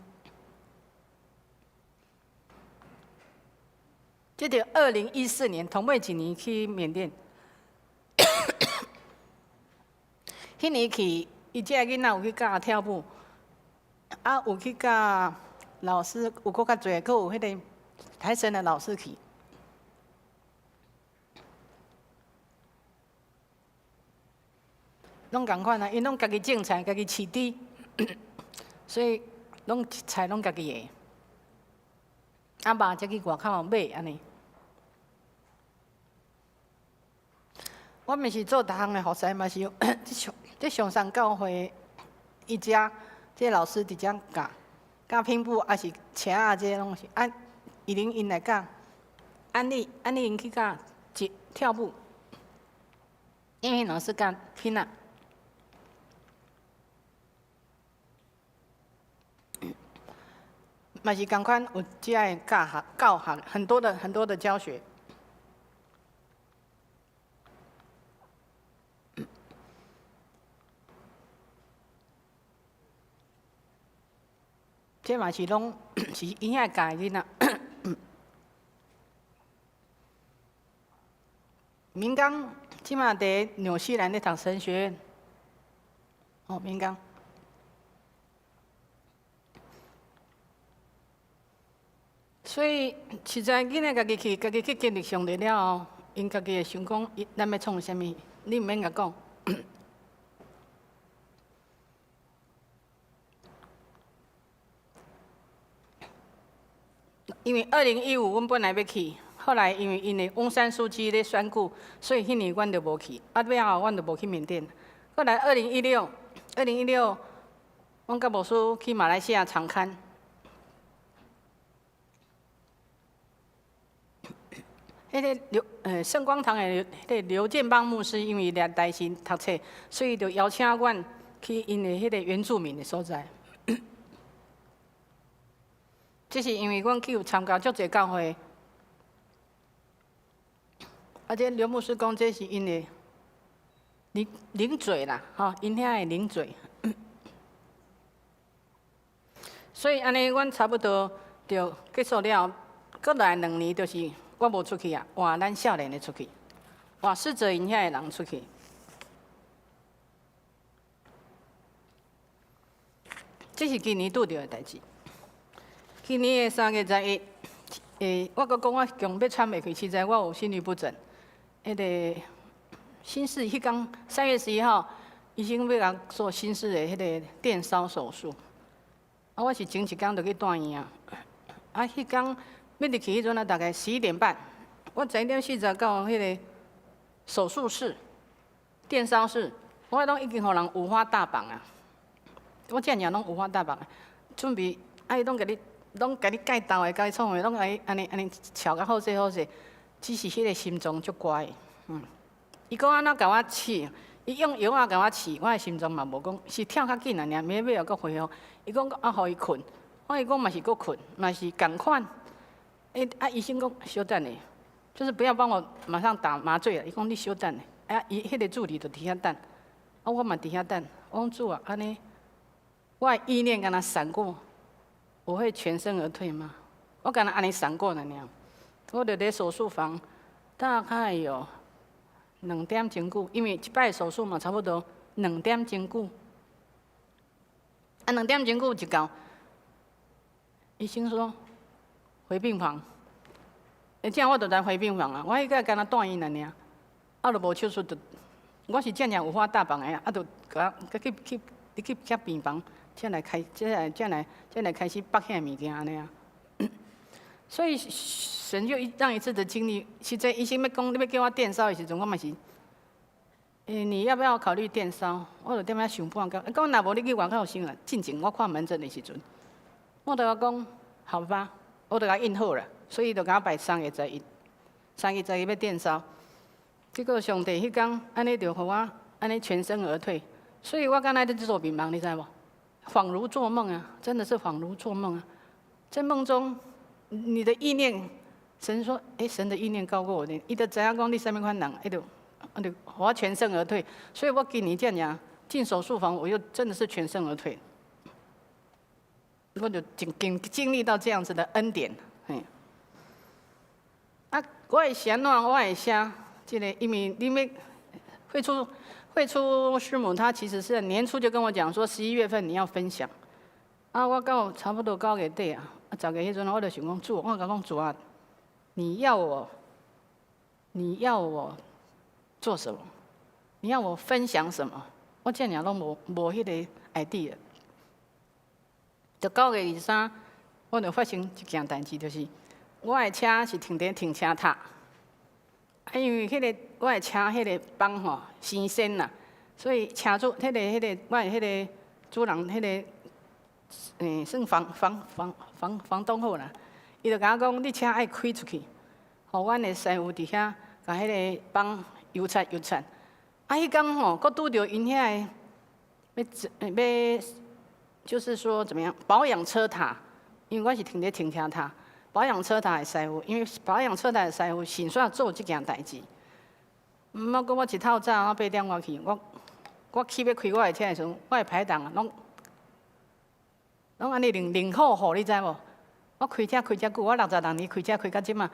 這著2014年頭尾一年去緬甸，彼年去，伊這个囡仔有去教跳舞，啊，有去教老師，有閣較濟，閣有彼个台神的老師去。攏仝款啊，𪜶攏家己種菜，家己飼豬，所以攏菜攏家己的。啊，肉才去外口買按呢。我毋是做逐項的服侍，嘛是佇上山教會，伊遮這個老師佇遮教教拼布，抑是車仔這攏是按伊恁𪜶來教，按你按你𪜶去教一跳舞，因為老師教拼啊。嘛是仝款有遮个教學教學很多的很多的教學。這嘛是攏是𪜶遐教的囡仔。明剛這馬佇紐西蘭咧讀神學院。哦，明剛。所以實在囡仔家己去，家己去經歷上帝了後，𪜶家己會想講，咱欲創啥物，你毋免共講。因為2015，阮本來欲去，後來因為𪜶的翁山蘇姬咧選舉，所以彼年阮就無去。啊，尾後阮就無去緬甸。後來二零一六，二零一六，阮佮牧師去馬來西亞場勘。彼个劉聖光堂的彼个劉建邦牧師，因為掠台新讀冊，所以就邀請阮去𪜶的彼个原住民的所在。這是因為阮去有參加足濟教會，啊，這劉牧師講這是𪜶的零零嘴啦，吼，𪜶遐的零嘴。所以按呢，阮差不多就結束了。閣來2年，就是我無出去啊，換咱少年的出去，換使者𪜶遐的人出去。這是今年拄著的代誌。今年的3月11，我閣講我強欲喘袂氣，實在我有心律不整。彼个心室，彼工3月11號，醫生欲共做心室的彼个電燒手術。啊，我是前一工就去住院啊。啊，彼工欲入去彼陣啊，大概11點半，我11點40到彼个手術室、電燒室，我攏已經予人五花大綁啊！我遮爾攏五花大綁啊，準備啊，伊攏共你，攏共你蓋兜的，共你創的，攏共你按呢按呢喬甲好勢好勢，只是彼个心臟足乖的，伊講按怎共我試，伊用藥仔共我試，我的心臟嘛無講是跳較緊啊爾，尾尾又閣恢復。伊講啊，予伊睏，我伊講嘛是閣睏，嘛是仝款。欸，啊，醫生講小等下，就是不要幫我馬上打麻醉啊。伊講你小等下，啊，伊彼个助理就佇遐等，啊，我嘛佇遐等。我講主啊，按呢，我的意念敢若閃過，我會全身而退嗎？我敢若按呢閃過爾爾，我就佇手術房大概有2點鐘久，因為一擺手術嘛，差不多兩點鐘久。啊，2點鐘久一到，醫生說回病房。欸，這樣我就來回病房啊。我彼個敢若住院爾爾，啊，就無手術就，我是遮爾五花大綁的，啊，就共我去去去去病房，才來開，才來才來才來開始縛遐物件按呢啊。所以神就讓一次的經歷，實際醫生欲講，你欲叫我電燒的時陣，我嘛是，欸，你要不要考慮電燒？我就踮遐想半工，講若無你去外口先啊。進前我看門診的時陣，我就講好吧，我就共應好了，所以就共我排三月十一，三月十一欲電燒。結果上帝彼工按呢就予我按呢全身而退，所以我敢若咧做眠夢，你知無？恍如做夢啊，真的是恍如做夢啊，在夢中。你的意念，神說：欸，神的意念高過我的。伊就知影講你啥物款人，伊就，就予我全身而退。所以我今年這樣進手術房，我又真的是全身而退。我就經經歷到這樣子的恩典，嘿。啊，我會寫按怎？我會寫這個，因為你們慧初師母，她其實是年初就跟我講說，11月份你要分享。啊，我到差不多9月底啊。啊，10月彼陣，我就想講主，我共講主啊，你要我做什麼？你要我分享什麼？我遮爾攏無彼個 idea。就9月23，我就發生一件代誌，就是我的車是停佇停車塔，啊，因為彼個我的車彼個枋吼生鉎啦，所以車主彼個彼個我的彼個主人彼個。欸，算房東好啦，伊就共我講，你車愛開出去，予阮的師傅佇遐共彼个枋油漆油漆。啊，彼工吼，閣拄著𪜶遐个欲欲，就是說怎麼樣保養車塔，因為我是停佇停車塔，保養車塔的師傅，因為保養車塔的師傅先煞做這件代誌。毋過我一透早我8點外去，我去欲開我的車的時陣，我的排檔啊，攏。攏按呢冷冷乎乎，你知無？我開車開遮久，我66年開車開到這馬，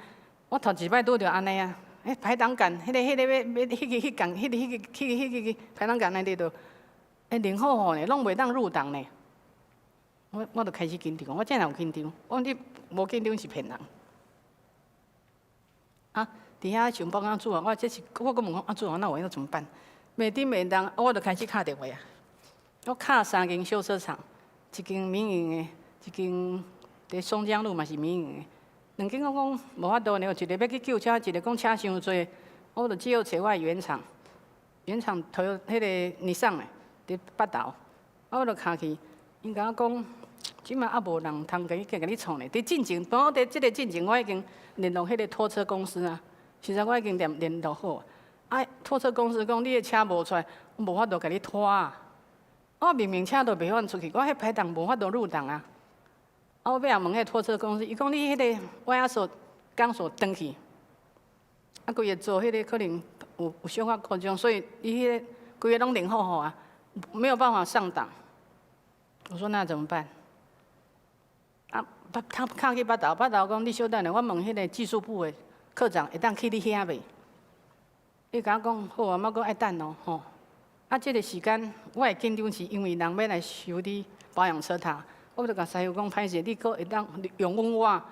我頭一擺拄著按呢啊！彼排擋桿，彼个彼个欲欲彼个彼共，彼个彼个彼个彼个排擋桿內底都，欸冷乎乎呢，攏袂當入檔呢。我就開始緊張，我遮爾有緊張，我講你無緊張是騙人。啊，佇遐想講啊主啊，我這是我閣問講啊主啊，那我要怎麼辦？袂頂袂當，我就開始敲電話啊。我敲三間修車廠。一間民營的，一間佇松江路嘛是民營的。兩間我講無法度呢，一個欲去救車，一個講車傷濟，我就只好揣我的原廠，原廠投彼个尼桑的，佇北投。啊，我就敲去，𪜶共我講，這馬猶無人通共你共你創呢。佇進前，當我佇這个進前，我已經聯絡彼个拖車公司啊。實在我已經聯絡好，啊，拖車公司講你的車無出來，我無法度共你拖啊。我明明車都袂放出去，我彼排檔無法度入檔啊！啊，我尾仔問彼拖車公司，伊講你彼个歪鎖鋼索斷去，啊，規个做彼个可能有小可故障，所以伊彼个規个攏冷乎乎啊，沒有辦法上檔。我說那怎麼辦？啊，他敲去北投，北投講你小等下，我問彼个技術部的課長會當去你遐袂？伊共我講好啊，莫閣愛等哦，吼。啊，這个時間我會緊張，是因為人欲來修理保養車塔，我就共師傅講歹勢，你閣會當容阮我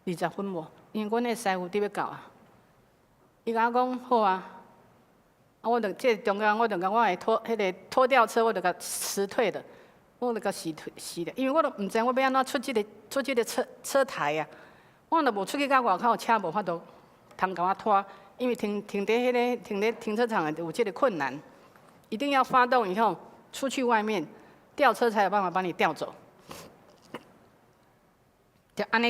20分無？因為阮的師傅佇欲到啊。伊共我講好啊，啊，我就這個中間我就共我的拖彼个拖吊車，我就共辭退了，我就共辭退辭了，因為我都毋知我欲按怎出這个車台啊，我若無出去到外口，車無法度通共我拖，因為停佇彼个停佇停車場有這个困難，一定要發動以後出去外面吊車才有辦法把你吊走。就按呢，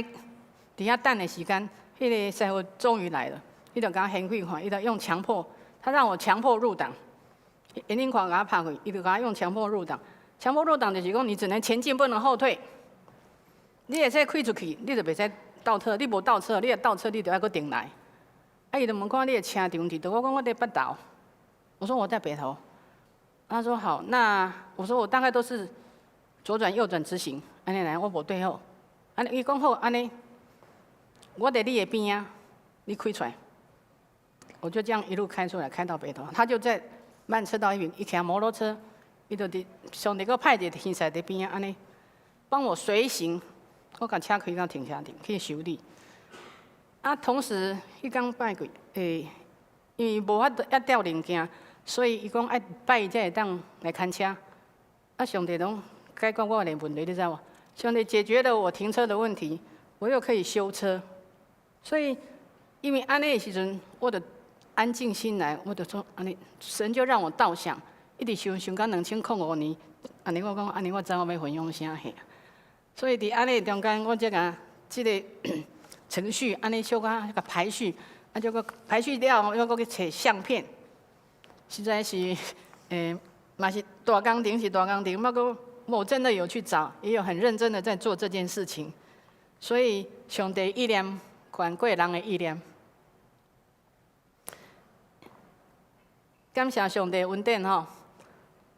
佇遐等的時間，彼个師傅終於來了。伊就共我掀開看，伊就用強迫，他讓我強迫入檔，眼鏡框共我拍開，伊就共我用強迫入檔。強迫入檔就是講，你只能前進，不能後退。你會使開出去，你就袂使倒車。你無倒車，你若倒車，你就愛閣轉來。啊，伊就問看你的車場佇佗，我講我佇北投，我說我在北投。他說好，那我說我大概都是左轉右轉直行，按呢來，我無對好。按呢伊講好，按呢，我佇你的邊仔，你開出來。我就這樣一路開出來，開到北投，他就在慢車道一邊，伊騎摩托車，伊就佇上帝閣派一個天使佇邊仔，按呢幫我隨行，我共車開到停車場去修理。啊，同時彼工拜幾，因為無法度愛吊零件，所以伊講愛拜一才會當來牽車。啊，上帝攏解決我的問題，你知無？上帝解決了我停車的問題，我又可以修車。所以，因為按呢的時陣，我就安靜心來，我就說按呢，神就讓我倒想，一直想想到2005年，按呢我講，按呢我知我欲分享啥貨。所以佇按呢中間，我才共這个程序按呢小可共排序，啊，就閣排序了，又閣去揣相片，實在是，嘛是大工程是大工程，毋過我真的有去找，也有很認真的在做這件事情。所以上帝意念懸過人的意念。感謝上帝恩典吼，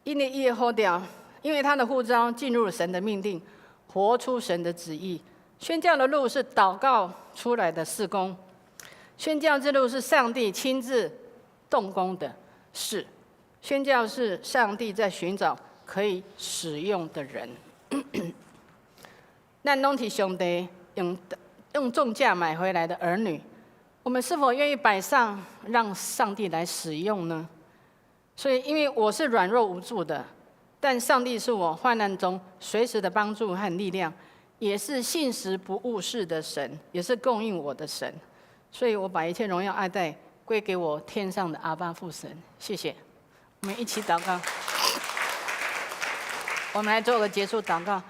因為伊的呼召，因為他的呼召進入了神的命定，活出神的旨意。宣教的路是禱告出來的事工，宣教之路是上帝親自動工的事。宣教是上帝在尋找可以使用的人。咱攏是上帝用重價買回來的兒女，我們是否願意擺上，讓上帝來使用呢？所以，因為我是軟弱無助的，但上帝是我患難中隨時的幫助和力量，也是信實不誤事的神，也是供應我的神。所以我把一切榮耀愛戴歸給我天上的阿爸父神。謝謝。我們一起禱告。我們來做個結束禱告。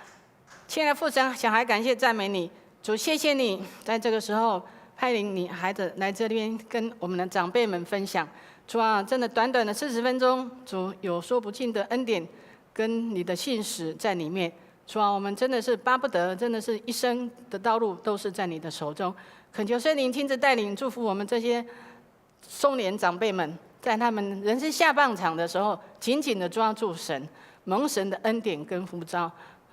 親愛的父神，小孩感謝讚美你，主，謝謝你在這個時候派領你孩子來這邊跟我們的長輩們分享。主啊，真的短短的40分鐘，主有說不盡的恩典跟你的信實在裡面。主啊，我們真的是巴不得，真的是一生的道路都是在你的手中。懇求聖靈親自帶領，祝福我們這些中年長輩們，在他們人生下半場的時候，緊緊的抓住神，蒙神的恩典跟呼召，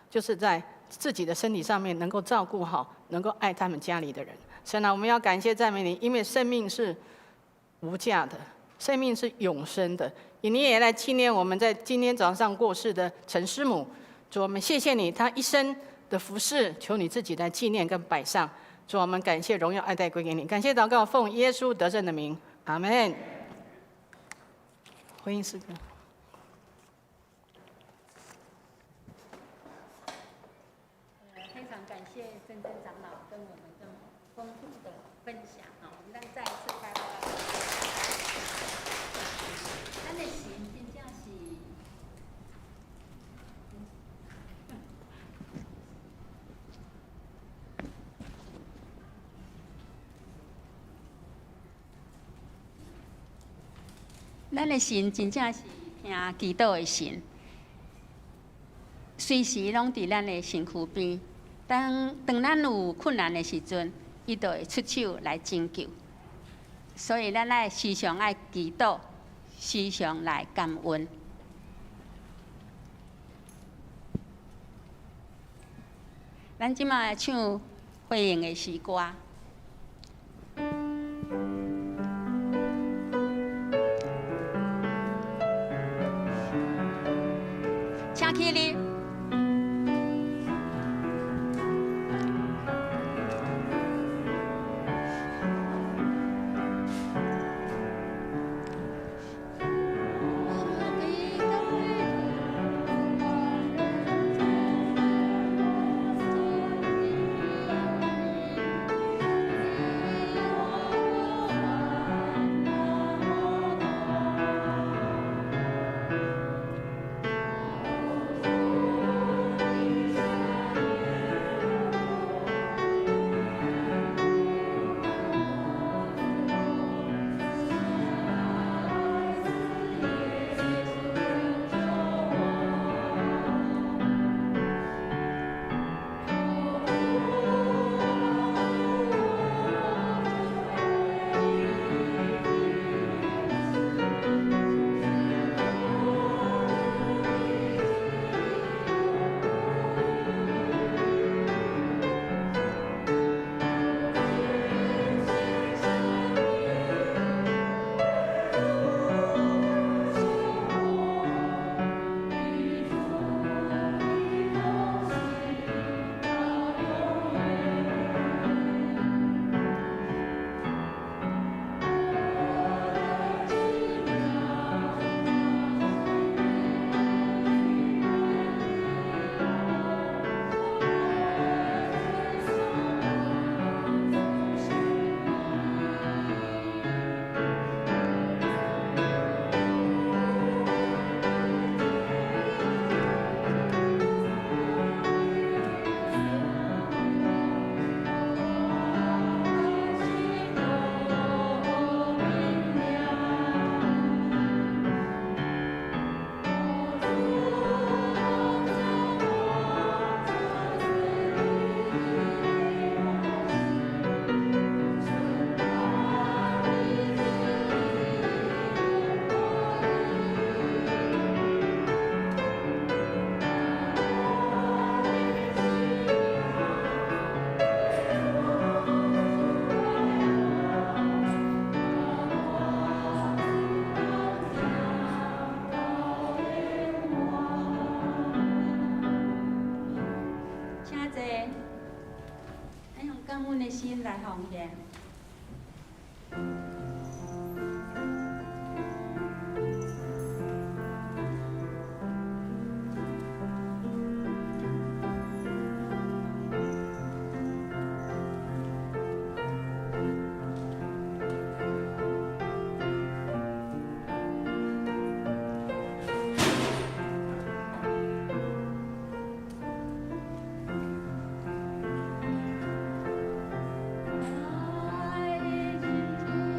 就是在自己的身體上面能夠照顧好，能夠愛他們家裡的人。神啊，我們要感謝讚美你，因為生命是無價的。生命是永生的，你也來紀念我們在今天早上過世的陳師母。主，我們謝謝你，她一生的服侍，求你自己來紀念跟擺上。主，我們感謝榮耀愛戴歸給你，感謝禱告，奉耶穌得勝的名，阿門。回應詩歌。非常感謝珍珍長老跟我們這麼豐富的分享啊，我們再一次拍拍。咱的神真正是，咱的神真正是聽祈禱的神，隨時攏佇咱的身軀邊。當當咱有困難的時陣，伊就會出手來拯救。所以咱愛時常愛祈禱，時常來感恩。咱這擺唱回應的詩歌。請起立。請坐，咱用感恩的心來奉獻。愛的真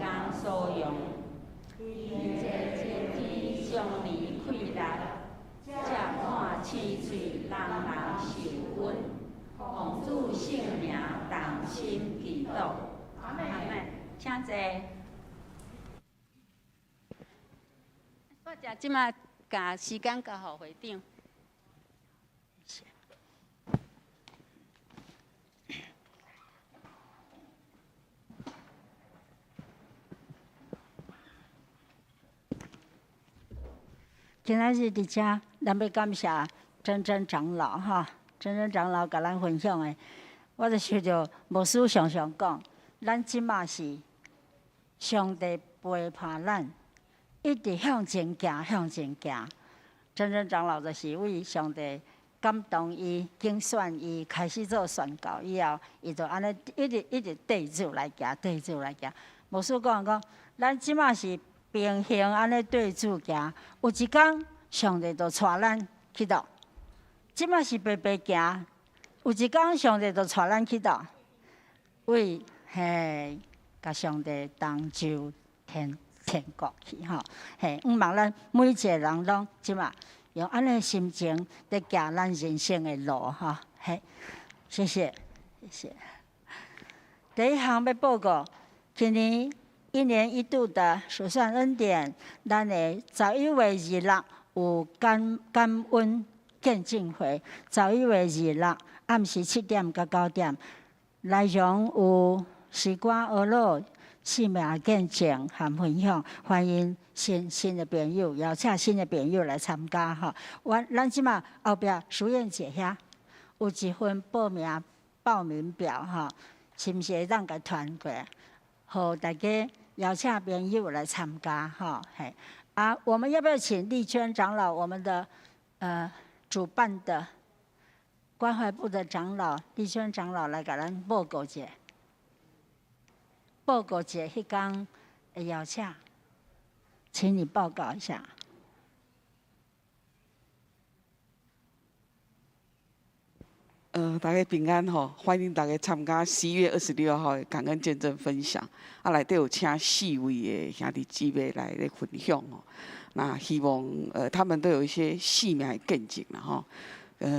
工所用。伫這熱天常年氣力，才看青喙人人受恩，奉主聖名同心祈禱。阿們，請坐。我食這馬共時間交予會長。今仔日佇遮，咱欲感謝珍珍長老哈，珍珍長老共咱分享的，我就想著牧師常常講，咱這馬是上帝陪伴咱，一直向前行，向前行。珍珍長老就是為上帝感動伊、揀選伊，開始做宣教以後，伊就按呢一直一直綴主來行，綴主來行。牧師講講，咱這馬是平行按呢綴主行，有一工上帝就帶咱去佗？這馬是白白行，有一工上帝就帶咱去佗？為嘿，共上帝同住天天國去吼。嘿，向望咱每一个人攏這馬用按呢心情佇行咱人生的路吼。嘿，謝謝，謝謝。第一項欲報告，今年一年一度的數算恩典，咱的11月26有感感恩見證會，11月26暗時7點到9點，內容有詩歌學樂、生命見證和分享，歡迎新新的朋友，邀請新的朋友來參加吼。我咱這馬後壁淑燕姐遐有一份報名表吼，是毋是會當共傳過來，予大家邀請朋友來參加吼？嘿，啊，我們要不要請麗娟長老，我們的主辦的關懷部的長老麗娟長老來共咱報告一下？報告一下彼工的邀請，請你報告一下。大家平安吼，歡迎大家參加11月26號的感恩見證分享。啊，內底有請四位的兄弟姊妹來咧分享吼。那希望他們都有一些生命的見證啦吼。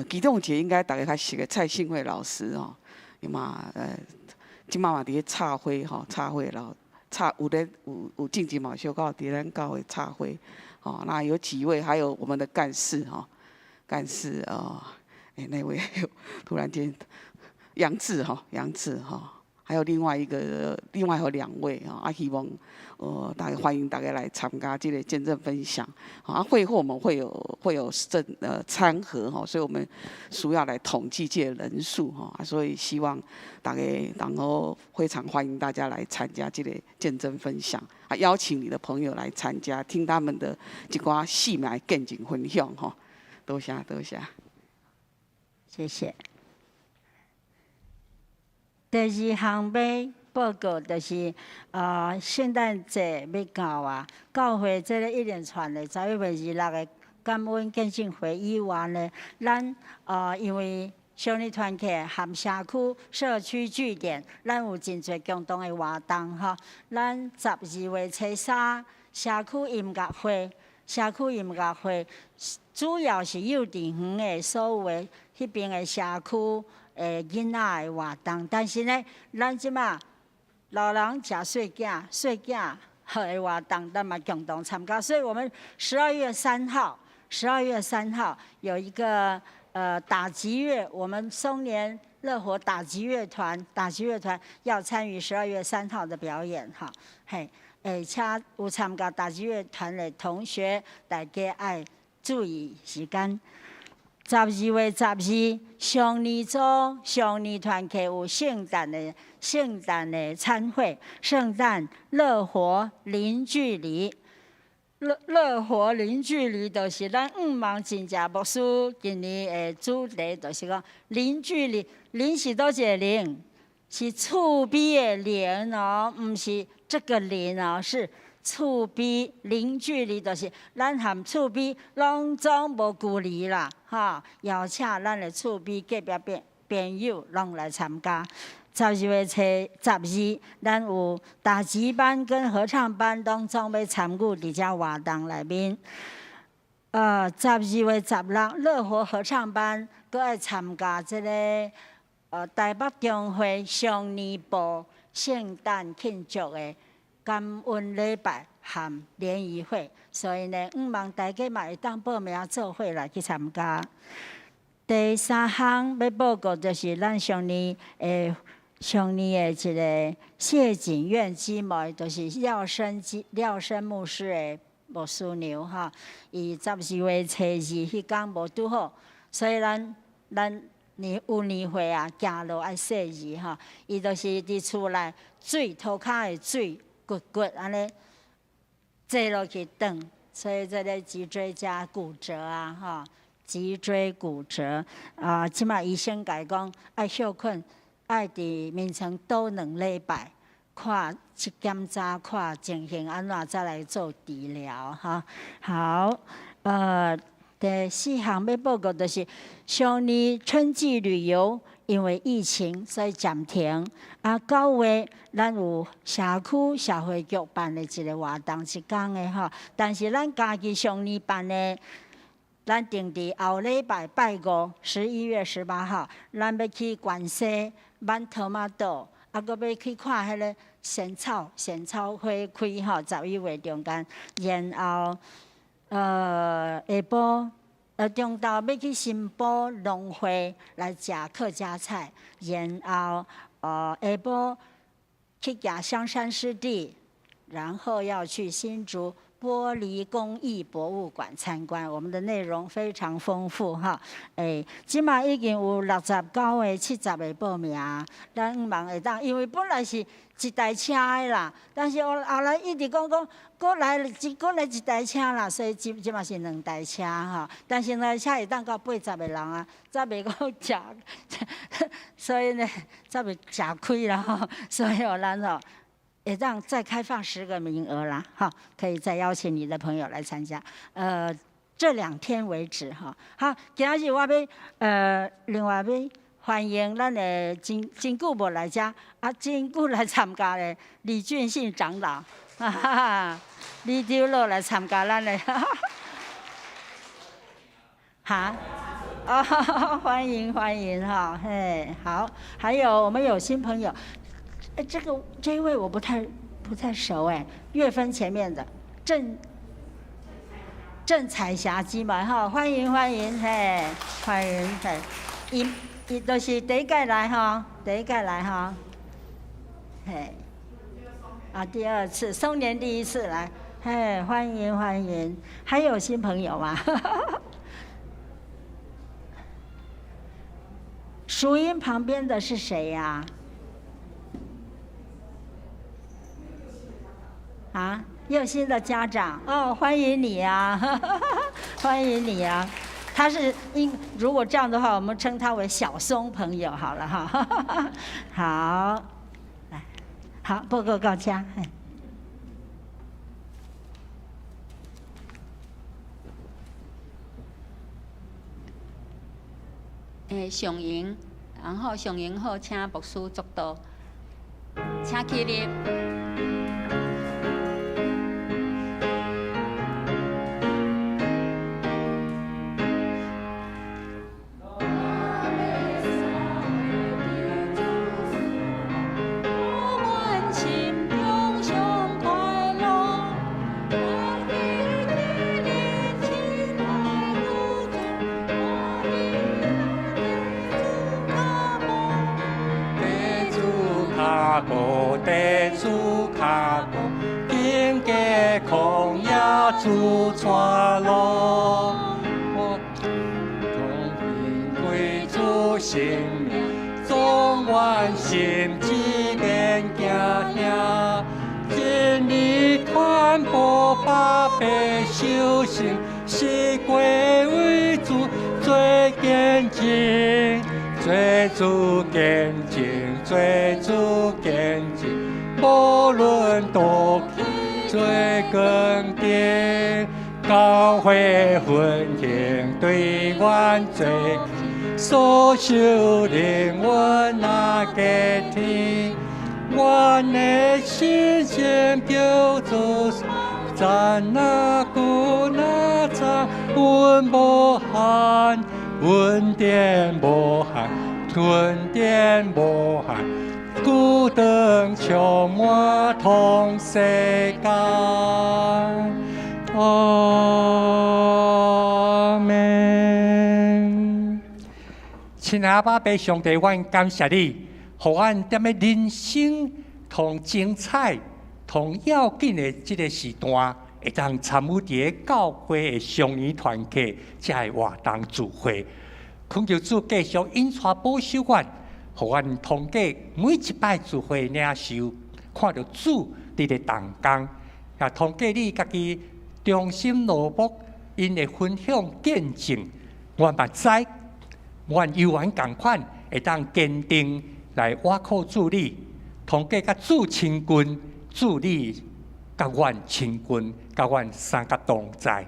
其中有一個應該大家較熟的蔡信惠老師吼，伊嘛這馬嘛佇咧插花吼，插花老插有咧有有進前嘛小可佇咱教會插花吼。那有幾位，還有我們的幹事吼，幹事哦。欸，那位突然間，楊志哈，楊志哈，還有另外一個，另外還有兩位啊，啊，希望大家歡迎大家來參加這個見證分享。啊，會後我們會有餐盒哈，所以我們需要來統計這個人數哈，所以希望大家然後非常歡迎大家來參加這個見證分享，啊，邀請你的朋友來參加，聽他們的一寡生命見證分享吼。多謝多謝。謝謝。第二項欲報告就是，聖誕節欲到啊，教會這个一連串的11月26的感恩見證會以外呢，咱因為少年團契和社區社區據點，咱有真濟共同的活動吼。咱12月初3社區音樂會，社區音樂會主要是幼稚園的所有的彼邊的社區的囡仔的活動，但是呢，咱這馬老人食細囝，細囝的活動，咱嘛共同參加。所以我們十二月三號，十二月三號有一個打擊樂，我們松年樂活打擊樂團，打擊樂團要參與十二月三號的表演哈，嘿，而且有參加打擊樂團的同學，大家愛注意時間。12月12，上年組上年團契有聖誕的餐會，聖誕樂活零距離，樂樂活零距離，就是咱向望真正牧師今年的主題，就是講零距離，零是佗一个零？是厝邊的鄰哦，毋是這個鄰哦，是厝邊零距離，就是咱和厝邊攏總無距離啦，吼！邀請咱的厝邊隔壁朋友攏來參加。12月初12，咱有打擊班跟合唱班當中欲參與佇遮活動內面。12月16，樂活合唱班閣愛參加這个台北中會雙年部聖誕慶祝的感恩禮拜和聯誼會，所以呢，向望大家嘛會當報名做伙來去參加。第三項欲報告就是咱上年的上年的一个謝景院姊妹，就是廖生牧師的牧師娘吼，伊12月初二彼工無拄好，所以咱年有年會啊，行路愛細膩吼，伊就是佇厝內水塗跤的水骨骨按呢坐落去斷，所以這个脊椎加骨折啊吼，脊椎骨折啊，這馬醫生共伊講愛歇睏，愛佇眠床倒兩禮拜，看去檢查看情形按怎再來做治療哈。好，第四項欲報告就是上年春季旅遊因為疫情所以暫停。啊，9月咱有社區社會局辦的一个活動，一工的吼。但是咱家己上年辦的，咱定佇後禮拜拜五，11月18號，咱欲去關西挽托馬島，啊，閣欲去看彼个仙草，仙草花開吼，11月中間，然後下晡，中晝欲去新埔農會來食客家菜，然後下晡去行香山濕地，然後要去新竹玻璃工藝博物館參觀。我們的內容非常豐富哈。欸，這馬已經有69個、70個報名，咱望會當，因為本來是一台車的啦，但是後後來一直講講，閣來一台車啦，所以這馬是兩台車吼。但是兩台車會當到80個人啊，才袂講食，所以呢，才袂食虧啦吼。所以哦，咱吼會當再開放10個名額啦，哈，可以再邀請你的朋友來參加。這兩天為止哈。好，今仔日我欲另外欲歡迎咱的真真久無來遮，啊，真久來參加的李俊信長老，哈哈，李長老來參加咱的，哈，哦，歡迎歡迎哈，嘿，好，還有我們有新朋友。哎，這個這一位我不太熟哎，月芬前面的鄭彩霞姊妹哈，歡迎歡迎嘿，歡迎嘿，伊伊都是第一屆來哈，第一屆來哈，嘿，啊，第二次，松年第一次來，嘿，歡迎歡迎，還有新朋友嗎？淑英旁邊的是誰呀？啊，又新的家長哦，歡迎你啊，歡迎你啊！他是應如果這樣的話，我們稱他為小松朋友好了哈。好，來，好，報告到這。欸，上營，然後上營好，請牧師祝禱，請起立。主帶路，我同平歸主生命，總願心志免驚嚇，真理傳播百百修行，四季為主做見證，做主見證，做主見證，無論多做堅定，教會奮興對阮做，所受靈阮若過天，阮的信心叫做讚若久若長，阮無限，恩典無限，恩典無限，孤單充滿通世間。阿門。親愛的阿爸父上帝，阮感謝你，予阮踮咧人生同精彩、同要緊的這个時段，會當參與佇个教會的雙年團契這个活動聚會。懇求主繼續引帶保守阮，予阮通過每一擺聚會領受，看著主佇咧動工，也通過你家己忠心奴僕𪜶的分享見證，阮嘛知，阮猶原仝款會當堅定來倚靠主你，通過佮主親近，主你佮阮親近，佮阮相佮同在。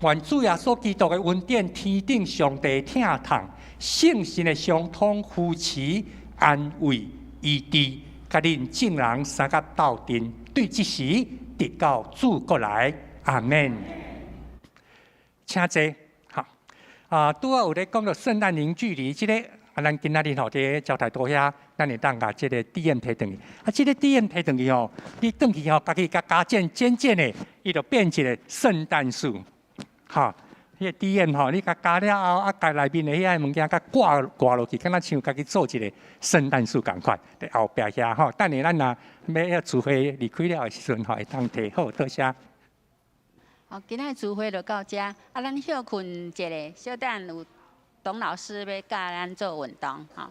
願主耶穌基督的恩典、天頂上帝疼痛、聖神的相通扶持、安慰、醫治，佮恁眾人相佮鬥陣，對這時直到主閣來。阿門。請坐。好，啊，拄仔有咧講著聖誕零距離，這个啊，咱今仔日吼佇交台多遐，咱會當共這个 DM 提轉去。啊，這个 DM 提轉去吼，你轉去吼，家己共加剪剪剪的，伊就變一个聖誕樹。哈，彼个 DM 吼，你共加了後，啊，共內面的遐个物件共掛掛落去，敢若像家己做一个聖誕樹仝款。佇後壁遐吼，等下咱若欲聚會離開了的時陣吼，會當提好，多謝。好，今仔聚會就到遮，啊，咱歇睏一下，小等有董老師欲教咱做運動，吼。